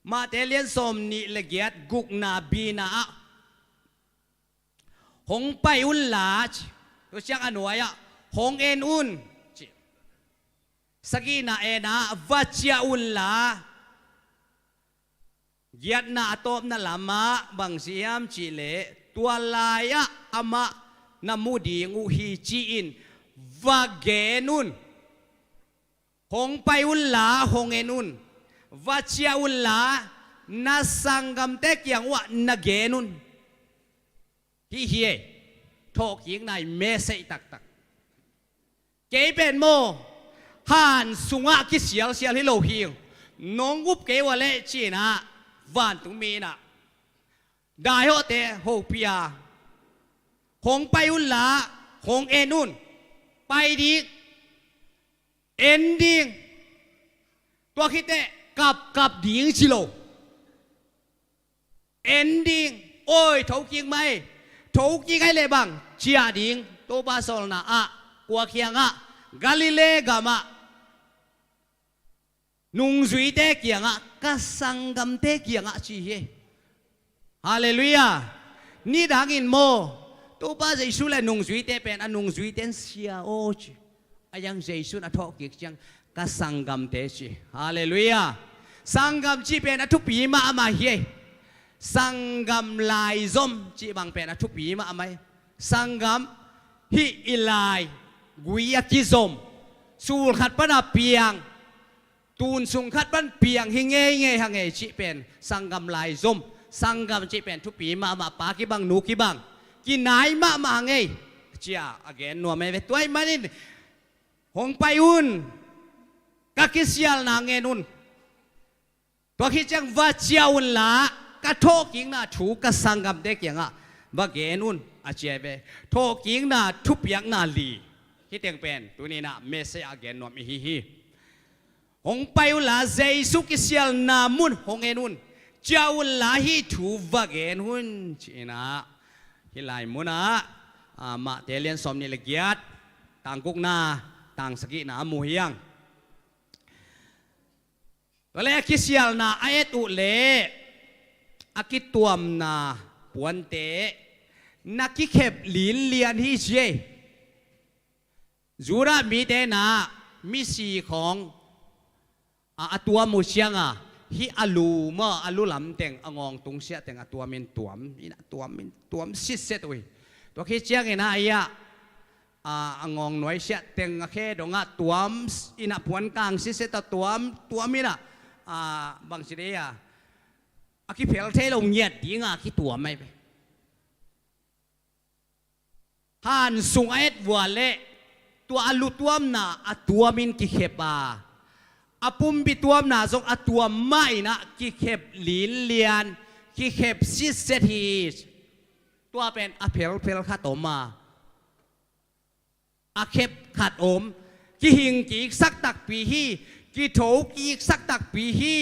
Mate lian sawm nih le giat, gukna bina ah, hong pai unla ci. Tua ciang a nuai ah, hong en un ci. Sagihna en ah, va ciah unla. Giatna a tawpna lamah bang ci hiam cih leh, tua lai-ah amah na mu ding uh hi ci-in va gen un. Hong pai unla, hong en un. Va ciah unla, na sanggamte kiang uah na gen un. Hih hi ei, thawhkikna i message taktak. Kei pen maw, han sungah kisialsial hi lo hi. Nong up kei ua leh ci-in ah, vantungmi in ah daihawhte hopih a, hong pai unla, hong en un. Pai ding, en ding. Tua khit teh kapkap ding ci lo. En ding. Oi, thokik mai. Thokik ai leh bang, ciah ding. Topa sawlna ah, kua kiangah? Galilee gamah, nungzuite kiangah, ka sanggamte kiangah ci hi. Halleluiah. Nidangin maw, Topa Jesu le nungzuite pen, a nungzuite in sia aw ci. A yang Jesu in a thawhkik ciang, ka sanggamte ci. Halleluiah. Sanggam cih pen a thupi mahmah hi. Sanggam laizom cih bang pen a thupi mahmah hi. Sanggam hih i lai, gui a kizom, sul khat pana piang, tun sung khat pan piang hi ngeingei hang ei cih pen sanggam laizom. Sanggam cih pen thupi mahmah, pa kibang, nu kibang, kinai mahmah hang ei, ci-a a gen nuam ei ve. Tua ahih manin hong pai un, ka kisialna ngen un. Tua khit ciang va ciah unla, ka thawhkikna thu ka sanggamte kiangah va gen un, a ci ei ve. Thawhkikna thupiakna li. Hih teng pen tuni-in ah message a gen nuam i hi hi. Hong pai unla, Jesu kisialna mun hong en un. Ciah unla, hih thu va gen un, ci-in ah hih lai munah, a, Mate lian sawm nih le giat, tang gukna, tang sagihna a mu hi hang. Tua leh a kisialna a et uh leh a kituamna puante na kikhep linlian hi ci ei. Judah mite in ah misi khawng a, a tuam uh ciangah, hih a lu maw, a lu lam teng, a ngawng tung siah teng a tuamin tuam in ah, tuamin tuam sitset uh hi. Tua khit ciangin ah, a, a ngawng nuai siah teng a khe dongah tuam in ah, puan kang sitset a tuam, tuam in ah, a, bangci dei a, a kiphel thei lo ngiat dinga kituam ahi ve. Han sung a et uh leh tua a lu tuamna a tuamin kikhep a, a pumpi tuamna zong a tuam mah in ah kikhep linlian, kikhep sitset hi. Tua pen a phelphel khat om a, a khep khat om, kihing kiksak takpi hi, kitho kiksak takpi hi,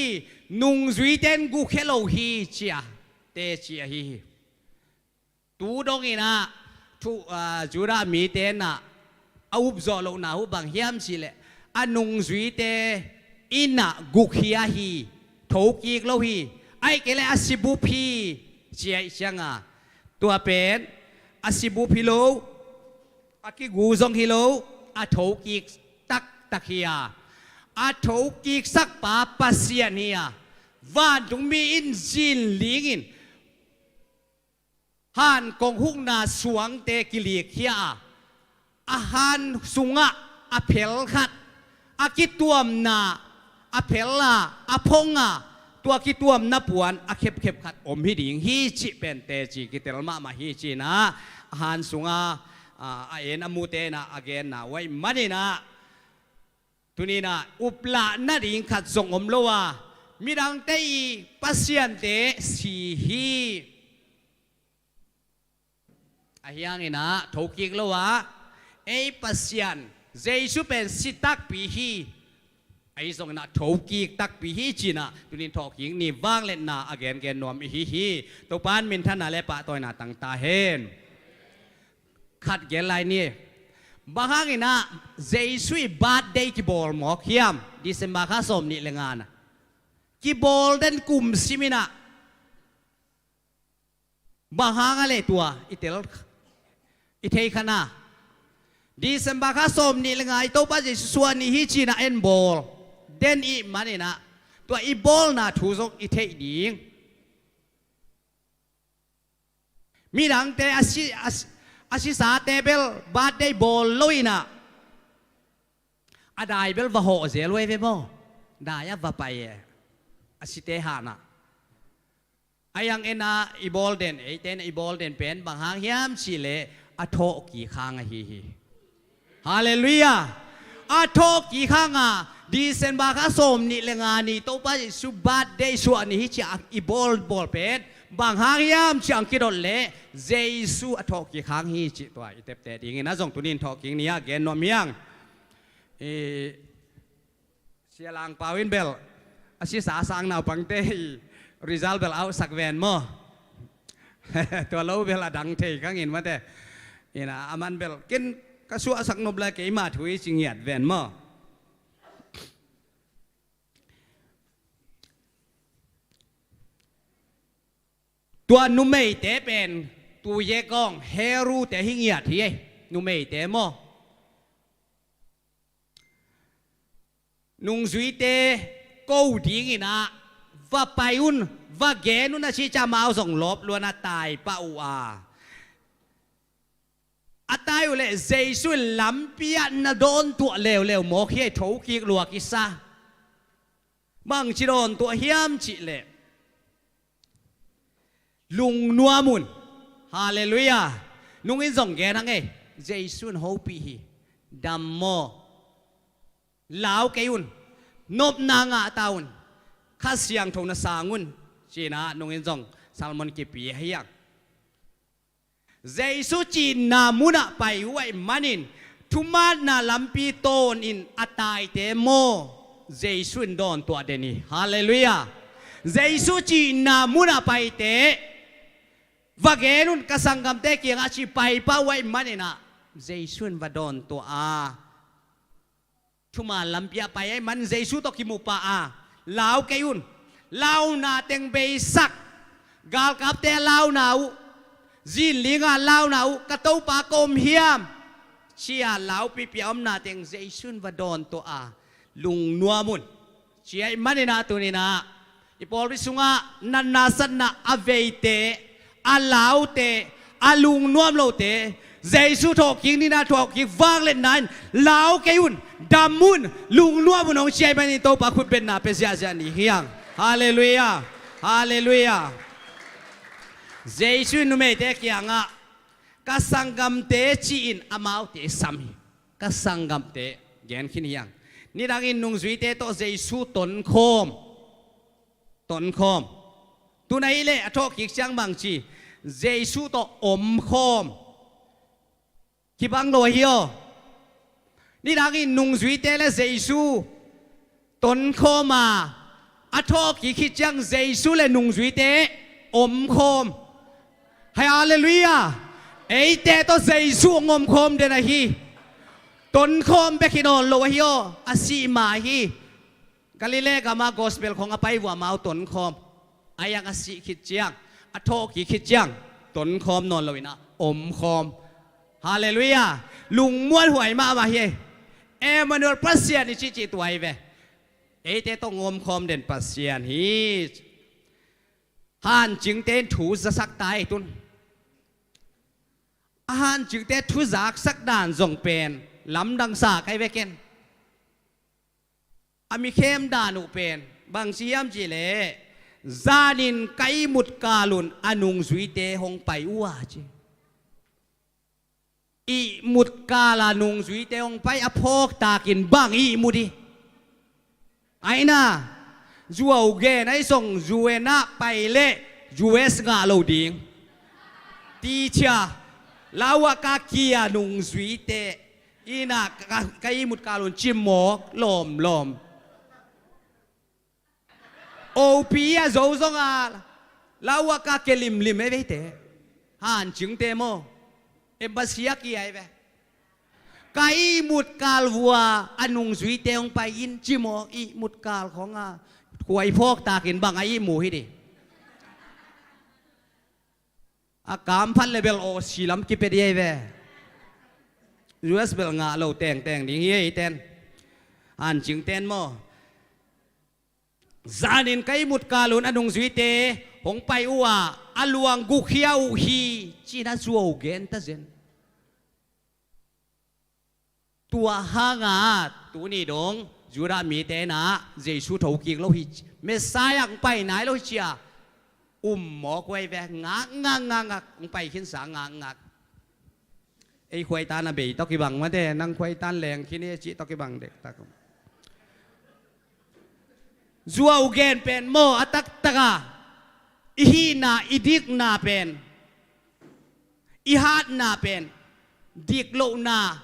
nungzuite in gukhia lo hi, ci-a teci ahi hi. Tu dongin ah thu, ah, Judah mite in ah a upzawh lohna uh bang hiam cih leh, a nungzuite in ah gukhia hi, thokik lo hi, ahih kei leh a sibup hi, ci ahih ciangin, tua pen a sibup hi lo, a kigu zong hi lo, a thokik taktak hi a, a thokiksak pa Pasian hi a, vantungmi in zinling in han kong hukna suangte kilikkhia a, a han sungah a phel khat, a kituamna, a phel a, a phong a, tua kituamna puan a khepkhep khat om hi ding hi cih pen teci kitel mahmah hi ci-in ah, a han sungah, a, a en a mute in ah a genna uh ahih manin ah, tuni-in ah uplahna ding khat zong om lo a, midangte i pasiante si hi. Ahi hangin ah thokik lo a, ei Pasian Jesu pen si takpi hi, ahi zongin ah thokik takpi hi ci-in ah tuni-in thawhkik ni, vangliatna a gengen nuam i hi hi. Topa in minthanna le pahtawina tang ta hen. Khat gen lai ni. Bang hangin ah Jesu i birthday kibawl mawk hiam? December kha sawmnih le nga-na kibawl den kum sim in ah. Bang hang a leh tua i tel, i thei kha na. December kha sawmnih le nga i Topa Jesu suah ni hi ci-in ah en bawl den i hih manin ah, tua i bawlna thu zong i theih ding. Midangte a si, a si, a sisate bel birthday bawl lo in ah, a dai bel va hawh zel uh ei ve maw? Dai ah va pai e, a site hangah. A yang en ah i bawl den, eite in ah i bawl den pen bang hang hiam cih leh a thawhkik hang ahi hi. Halleluiah. A thawhkik hang a, December kha sawmnih le nga ni Topa Jesu birthday suah ni hi ci-a i bawlbawl pen bang hang hiam cih hong kidot leh, Jesu a thawhkik hang hi cih tua i tepte dingin ah zong tuni-in thawhkik ni-ah gen nuam hi hang. I Sia Lang Pau in bel a sisa sang naupangte i result bel auhsak ven maw? Tua lo bel a dang thei khang in mate. In ah aman bel ken ka suahsak nop lai, keima thu i ci ngiat ven maw? Tua numeite pen tu-a kong Hebru-te hi ngiat hi ei, numeite maw? Nungzuite ko dingin ah va pai un, va gen un a ci ciang amau zong lawp luat a tai pah uh a. A tai uh leh Jesu in lampi ah na dawntuah leuleu mawk hi ei, thokik lua kisa. Bangci dawntuah hiam cih leh, lungnuam un. Halleluiah. Nungin zong gen hang ei, Jesu in hopih hi. Dam maw? Lau kei un. Nopna ngah ta un. Kha Siangtho na sang un, ci-in ah nungin zong sermon kipia hi hang. Jesu cihna munah pai uh ahih manin, thumaanna lampi tawnin a taite maw, Jesu in dawntuah den hi. Halleluiah. Jesu cihna munah paite, va gen un ka sanggamte kiangah ci pai pah uh ahih manin ah, Jesu in va dawntuah a. Thumaan lampi ah pai ahih man Jesu tawh kimu pah a, lau kei un. Launa teng beisak, galkapte a launa uh, zinling a launa uh, ka Topa koi om hiam, ci-a laupihpih a omna teng Jesu in va dawntuah a, lungnuam un. Ci ahih manin ah tuni-in ah i pawlpi sungah natna satna a veite, a laute, a lungnuam lote, Jesu thawhkik ni-in ah thawhkik vangliatna in lau kei un, dam un, lungnuam un hong ci ahih manin Topa khutbetna pia ziahziah ni hi hang. Halleluiah. Halleluiah. Jesu in numeite kiangah ka sanggamte ci-in amaute sam hi. Ka sanggamte gen khin hi hang. Nidangin nungzuite tawh Jesu tonkhawm, tonkhawm. Tuna hi leh a thawhkik ciang bang ci, Jesu tawh omkhawm. Kibang lo ahi aw. Nidangin nungzuite le Jesu tonkhawm a, a thawhkik khit ciang Jesu le nungzuite omkhawm. Hai, halleluiah. Eite tawh Jesu hong omkhawm den ahi. Tonkhawm bek hi nawn lo ahi aw, a sih ma hi. Galilee gama gospel khong a pai vua mau tonkhawm. A yang a sih khit ciang, a thawhkik khit ciang, tonkhawm nawn lo ina omkhawm. Halleluiah. Lungmuanhuai mahmah hi. Emmanuel Pasian i cihcih tua hi ve. Eite tawh hong omkhawm den Pasian hi. Hancingte in thu zasak ta ei tun. A hancingte thu zaksak dan zong pen lamdang sa kai ve ken. A mi khem dan uh pen bang ci hiam cih leh, zanin ka ihmut kal un a nungzuite hong pai uh a ci. Ihmut kal a nungzuite hong pai a phawktakin bang ihmut hi. Aina, zuau gen ahi zong U N ah pai leh U S ngah lo ding. Teacher, lauah ka kia nungzuite ina ka, ka ihmut kal un cimawk lawmlawm. O P a zo zonga lauah ka ke limlim e veite. Hancingte maw? Embassy a kia e ve. Ka ihmut kal vua a nungzuite hong pai in cimawk ihmut kal khonga. Khuai phawktakin bang a ihmu hi di. A kamphat le bel aw silam kipia di ei ve. U S bel ngah lo tengteng ding hi ei ten. Hancingten maw? Zanin ka ihmut kal un a nungzuite hong pai uh a, a luang gukhia uh hi, ci-in a zuau gen ta zen. Tua hanga tuni dong Judah mite na Jesu thokik lo hi, Messiah hong pai nai lo hi cia um mawk uh ei ve, ngak ngak ngak ngak, hong pai khinsa ngak ngak. Ei khuaitan a bei tawh kibang mate, nang khuaitan leng khin e cih tawh kibang dektak. Zuau gen pen maw a taktaka i hihna, i dikna pen, i hatna pen, diklohna,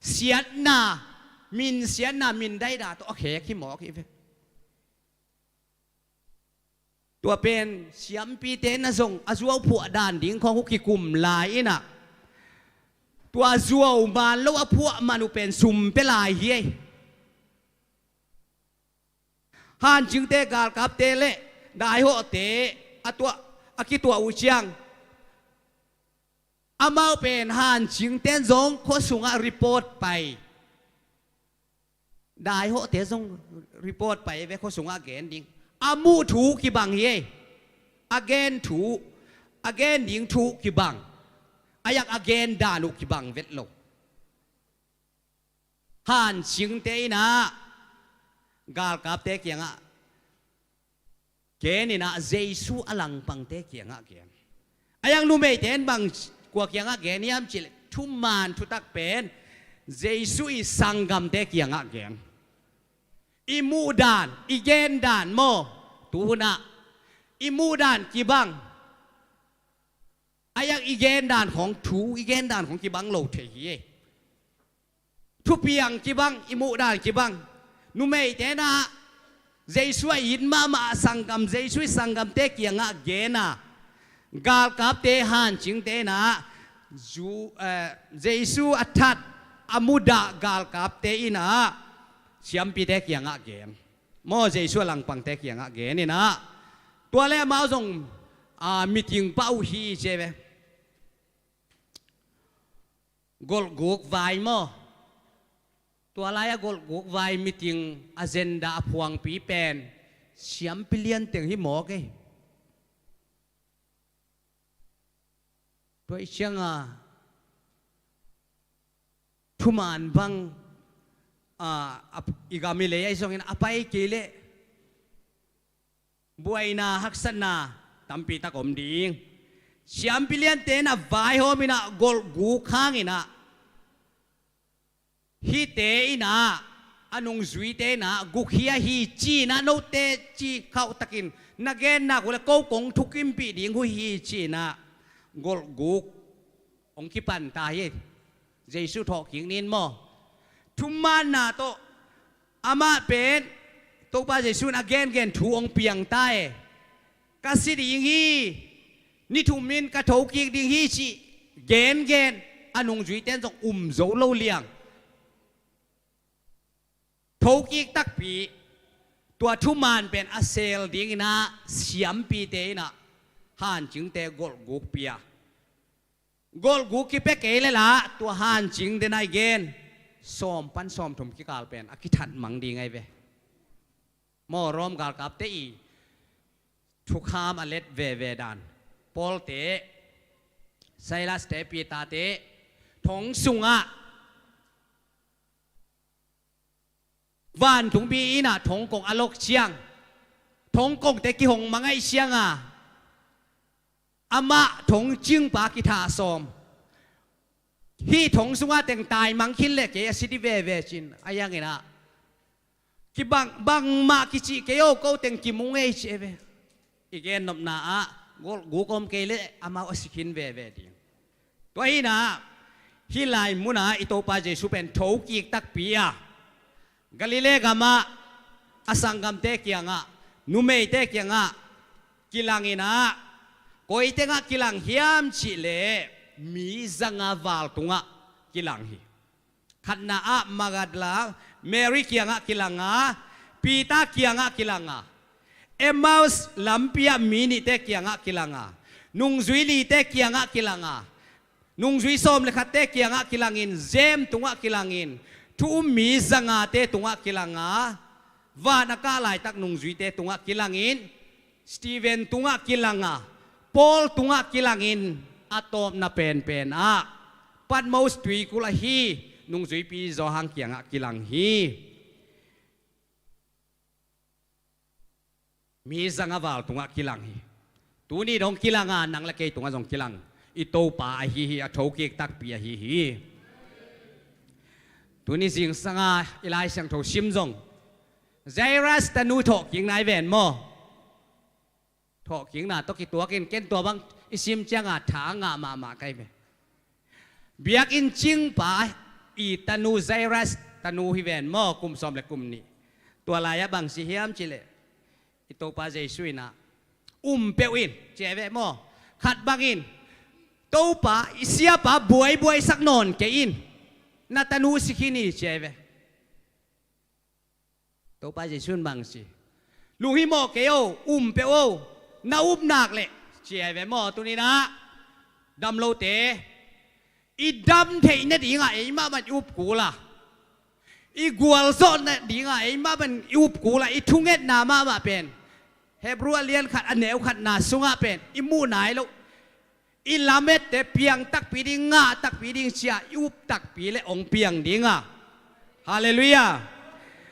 siatna, min siatna, min daida tawh a khek hi mawk hi ve. Tua pen siampite na zong a zuau phuah dan ding khong uh kikum lai inah, tua zuau man lo a phuah man uh pen sum pia lai hi ei. Hancingte, galkapte le daihawhte a tuah, a kituah uh ciang, amau pen hancingten zong khuasungah report pai. Daihawhte zong report pai ve, khuasungah gen ding. A muh thu kibang hi ei. A gen thu, a gen ding thu kibang. A yak a gen dan uh kibang vet lo. Hancingte inah galkapte kiangah gen inah Jesu a langpangte kiangah gen. A yang numeite in bang kua kiangah gen hiam cih leh thuman thutak pen Jesu i sanggamte kiangah gen. I muhdan, i gendan maw, tuhunah i muhdan kibang. A yang i gendan khong thu, i gendan khong kibang lo thei hi ei. Thupiang kibang, i muhdan kibang. Numeite inah Jesu a it mahmah a sanggam, Jesu i sanggamte kiangah gen a, galkapte, hancingte inah Ju-, eh, Jesu a that a mudah galkapte inah siampite kiangah gen. Maw, Jesu a langpangte kiangah gen inah, tua le amau zong, ah, meeting pah uh hi ci ei ve. Golhguk vai maw? Tua lai-a golhguk vai meeting agenda a phuangpi pen siampi lianteng hi mawk ei. Tua i cianga thuman bang, a, a, i gam i lei ahi zongin a pai kei leh buaina haksatna tampi tak om ding. Siampi liante in a vaihawm inah golhguk hang inah hihte inah a nungzuite in ah guk hi ahi ci-in ah, note ci khauhtakin na genna uh leh ko kong thukimpih ding uh hi ci-in ah golhguk hong kipan ta hi. Jesu thawhkik ni in maw, thumaanna tawh amah pen Topa Jesu in a gengen thu hong piang ta e. Ka si ding hi, ni thum in ka thokik ding hi cih gengen a nungzuite in zong um zo lo liang. Thokik takpi, tua thumaan pen a seel dingin ah siampite in ah hancingte golhguk pia. Golhguk kipia kei leh lah tua hancing den a i gen sawm pan sawmthum kikal pen a kithat mang ding ahi ve. Maw, Rom galkapte i thukham a let veve dan. Paul-te, Silas-te, Peter-te thong sungah vantung mi in ah thongkong a lok ciang, thongkongte kihong mangaih ciang a, amah thongcingpa kitha sawm. Hih thong sungah teng taimang khin leh kei a si dih veve ci-in a, a iang in ah kibang bangmah kicih kei o, ko teng kimu ngei ci e ve. I gennopna ah golhguk om kei leh amau a si khin veve ding. Tua hi in ah hih lai munah i Topa Jesu pen thokik takpi a, Galilee gamah a sanggamte kiangah, numeite kiangah kilang in ah, koi tengah kilang hiam cih leh mi zanga val tungah kilang hi. Khatna ah Magdala Mary kiangah kilang a, Peter kiangah kilang a, Emmaus lampi ah mi nihte kiangah kilang a, nungzui lite kiangah kilang a, nungzui sawm le khatte kiangah kilangin, James tungah kilangin, thu um mi zangate tungah kilang a, van a kah laitak nungzuite tungah kilangin, Stephen tungah kilang a, Paul tungah kilangin, a tawpna penpen ah Patmos tuikul ahi nungzuipi Johan kiangah kilang hi. Mi zanga val tungah kilang hi. Tuni dong kilang a, nang le kei tungah zong kilang i Topa ahi hi, a thokik takpi ahi hi. Tuni zingsanga i Lai Siangtho sim zong Jairus tanu thawhkikna i ven maw? Thawhkikna tawh kituakin ken tua bang i sim cianga tha a ngah mahmah ka hi ve. Biakinn cingpa i tanu Jairus tanu hi ven maw, kum sawm le kum nih. Tua lai-ah bang ci hiam cih leh i Topa Jesu in ah, um peuh in ci a hi ve maw. Khat bangin, Topa, i siapa buaibuaisak nawn kei in, na tanu si khin hi ci a hi ve. Topa Jesu in bang ci, lunghimawh kei o, um peuh o, na up nak leh ci a hi ve maw. Tuni-in ah damlote, i dam theih nadingah eimah bang i up kul a, i gualzawh nadingah eimah bang i up kul a, i thungetna mahmah pen Hebru a lian khat a neu khatna sungah pen i muh nai loh, i lamette piang takpi ding, ngah takpi ding ci-a i up takpi leh hong piang ding a. Halleluiah.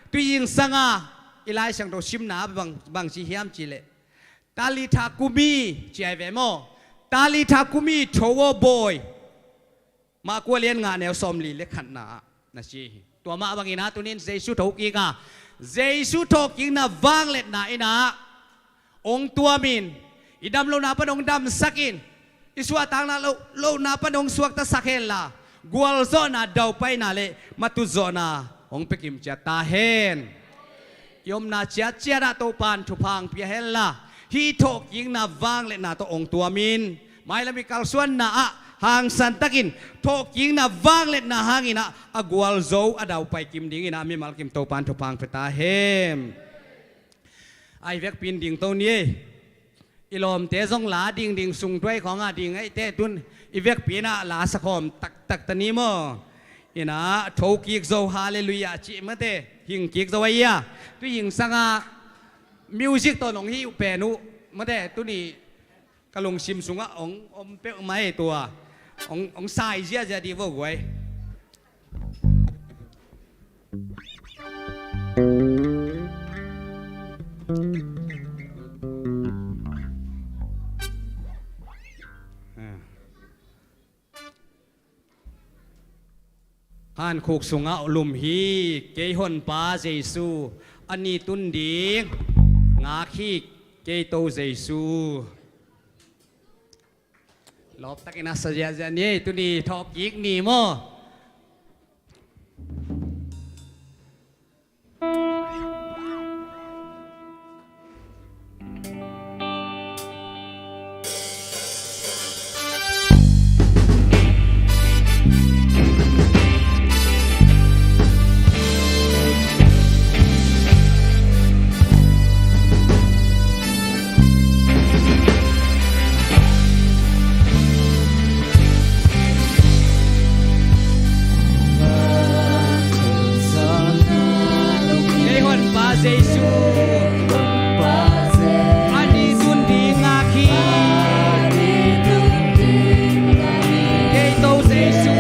Tui zingsanga i Lai Siangtho simna bang, bang ci hiam cih leh, Talitha kumi ci a hi ve maw. Talitha kumi, tho aw bawi. Marku a lian nga neu sawmli le khatna ah na ci hi. Tua mah bangin ah tuni-in Jesu thokik a, Jesu thawhkikna vangliatna in ah hong tuamin, i damlohna pan hong damsakin, i suahtakna loh, lohna pan hong suaktasak henla, gualzawhna, daupaina le matutzawhna hong pia kimciat ta hen. I omna ciatciat ah Topa'n thupha hong pia henla, hih thawhkikna vangliatna tawh hong tuamin, mailam i kalsuanna ah hangsantakin thawhkikna vangliatna hangin ah a gualzo, a daupai kim dingin ah mimal kim Topa'n thupha hong pia ta hen. A, i vekpi-in dingto ni ei. I lawmte zong la dingding, sungtuai khawng a ding ahih teh, tu-in i vekpi-in ah la sakhawm taktak ta ni maw. In ah thokik zo, halleluiah cih mate, hingkik zo ahi a. Tui zingsanga music tawh nong hih uh pen uh mate, tuni ka lungsim sungah hong om peuhmah ei tua. Hong, hong sai ziahziah dih vo guai. An khuk sungah lum hi. Kei honpa Jesu, a ni tun ding ngak hi. Kei to Jesu. Lawptakin a sa ziahziah ni ei, tuni thawhkik ni maw? Kei honpa Jesu, a ni tun ding ngak hi. Kei to Jesu.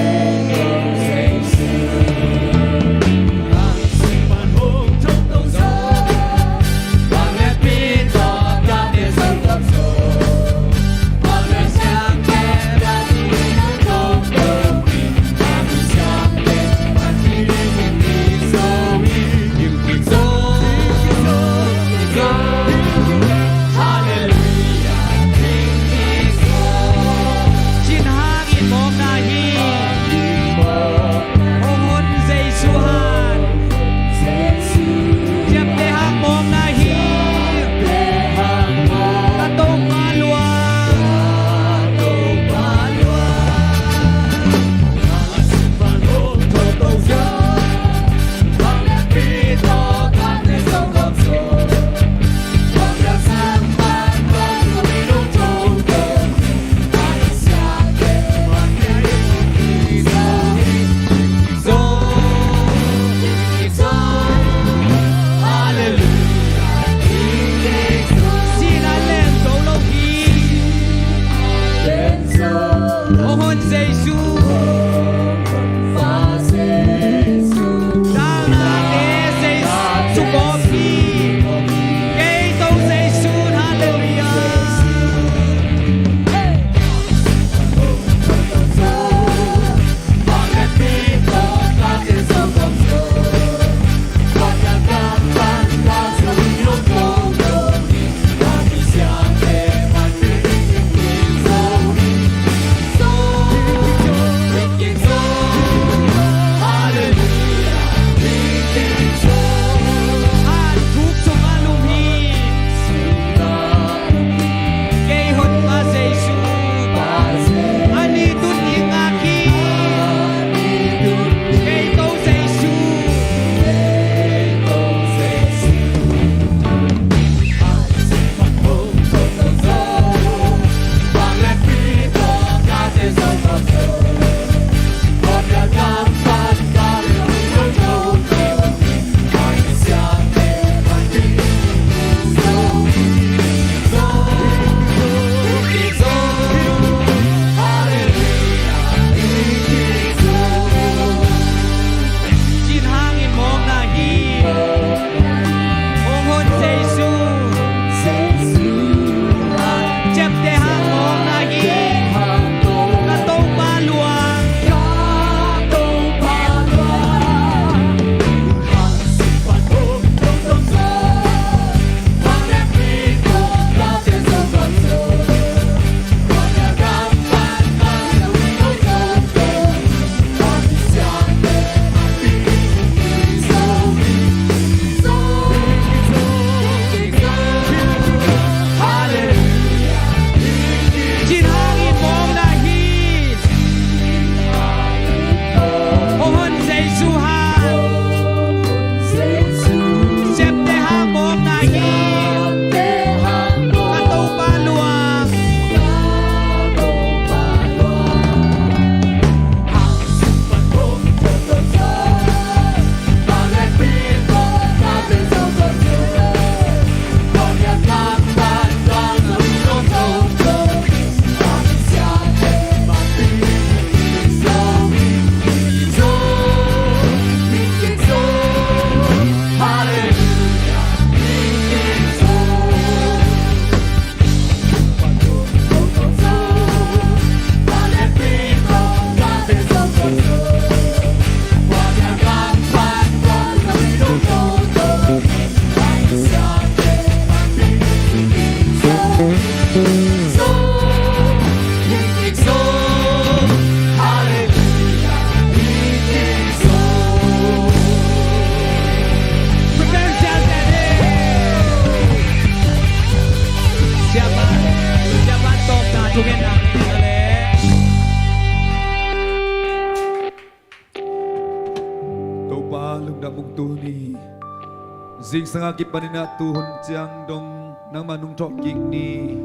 Zingsang a kipanin ah tuhun ciang dong nangmah nung thawhkik ni,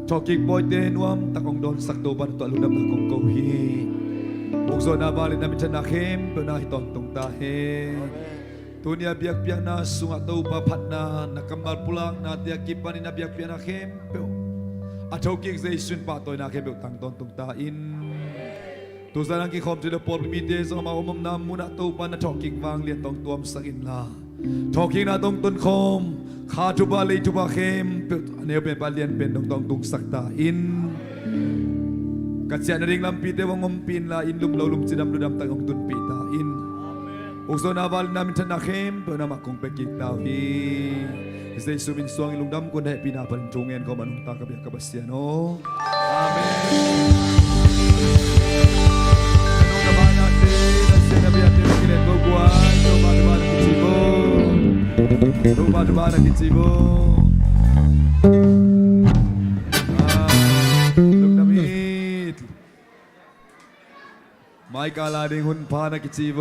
thawhkik pawite nuamtak hong dawnsak Topa na tawh lungdamna kong ko hi. Ukzawhna, vangliatna, minthanna khempeuh nang hi tawntung ta hen. Tuni a biakpiakna sungah Topa phatna, na kammal pulaknate a kipanin a biakpiakna khempeuh, a thokik Jesu in pahtawina khempeuh tang tawntung ta in. Tuzan a kikhawm tua pawlpi mite zong amau omna munah Topa na thawhkik vanglian tawh tuamsak inla, thawhkikna tawh tonkhawm, kha thupha lei thupha khempeuh a neu penpa lian pen dong tawh tungsak ta in. Ka ciahna ding lampite hong ompih inla, inn lum lo lum cidam ludam tak hong tunpih ta in. Ukzawhna, vangliatna, minthanna khempeuh nangmah kong pia kik ta uh hi. Jesu min suangin lungdam, kong hehpihna panin thu ngen khawm a nungta ka biak ka Pasian aw. Amen. Na nung na banate, na sia na biate, na kilen ko guai, Topa tungah na kici bo. Topa tungah na kici bo. Ah, lungdam it. Mai kal a ding hun pha na kici bo.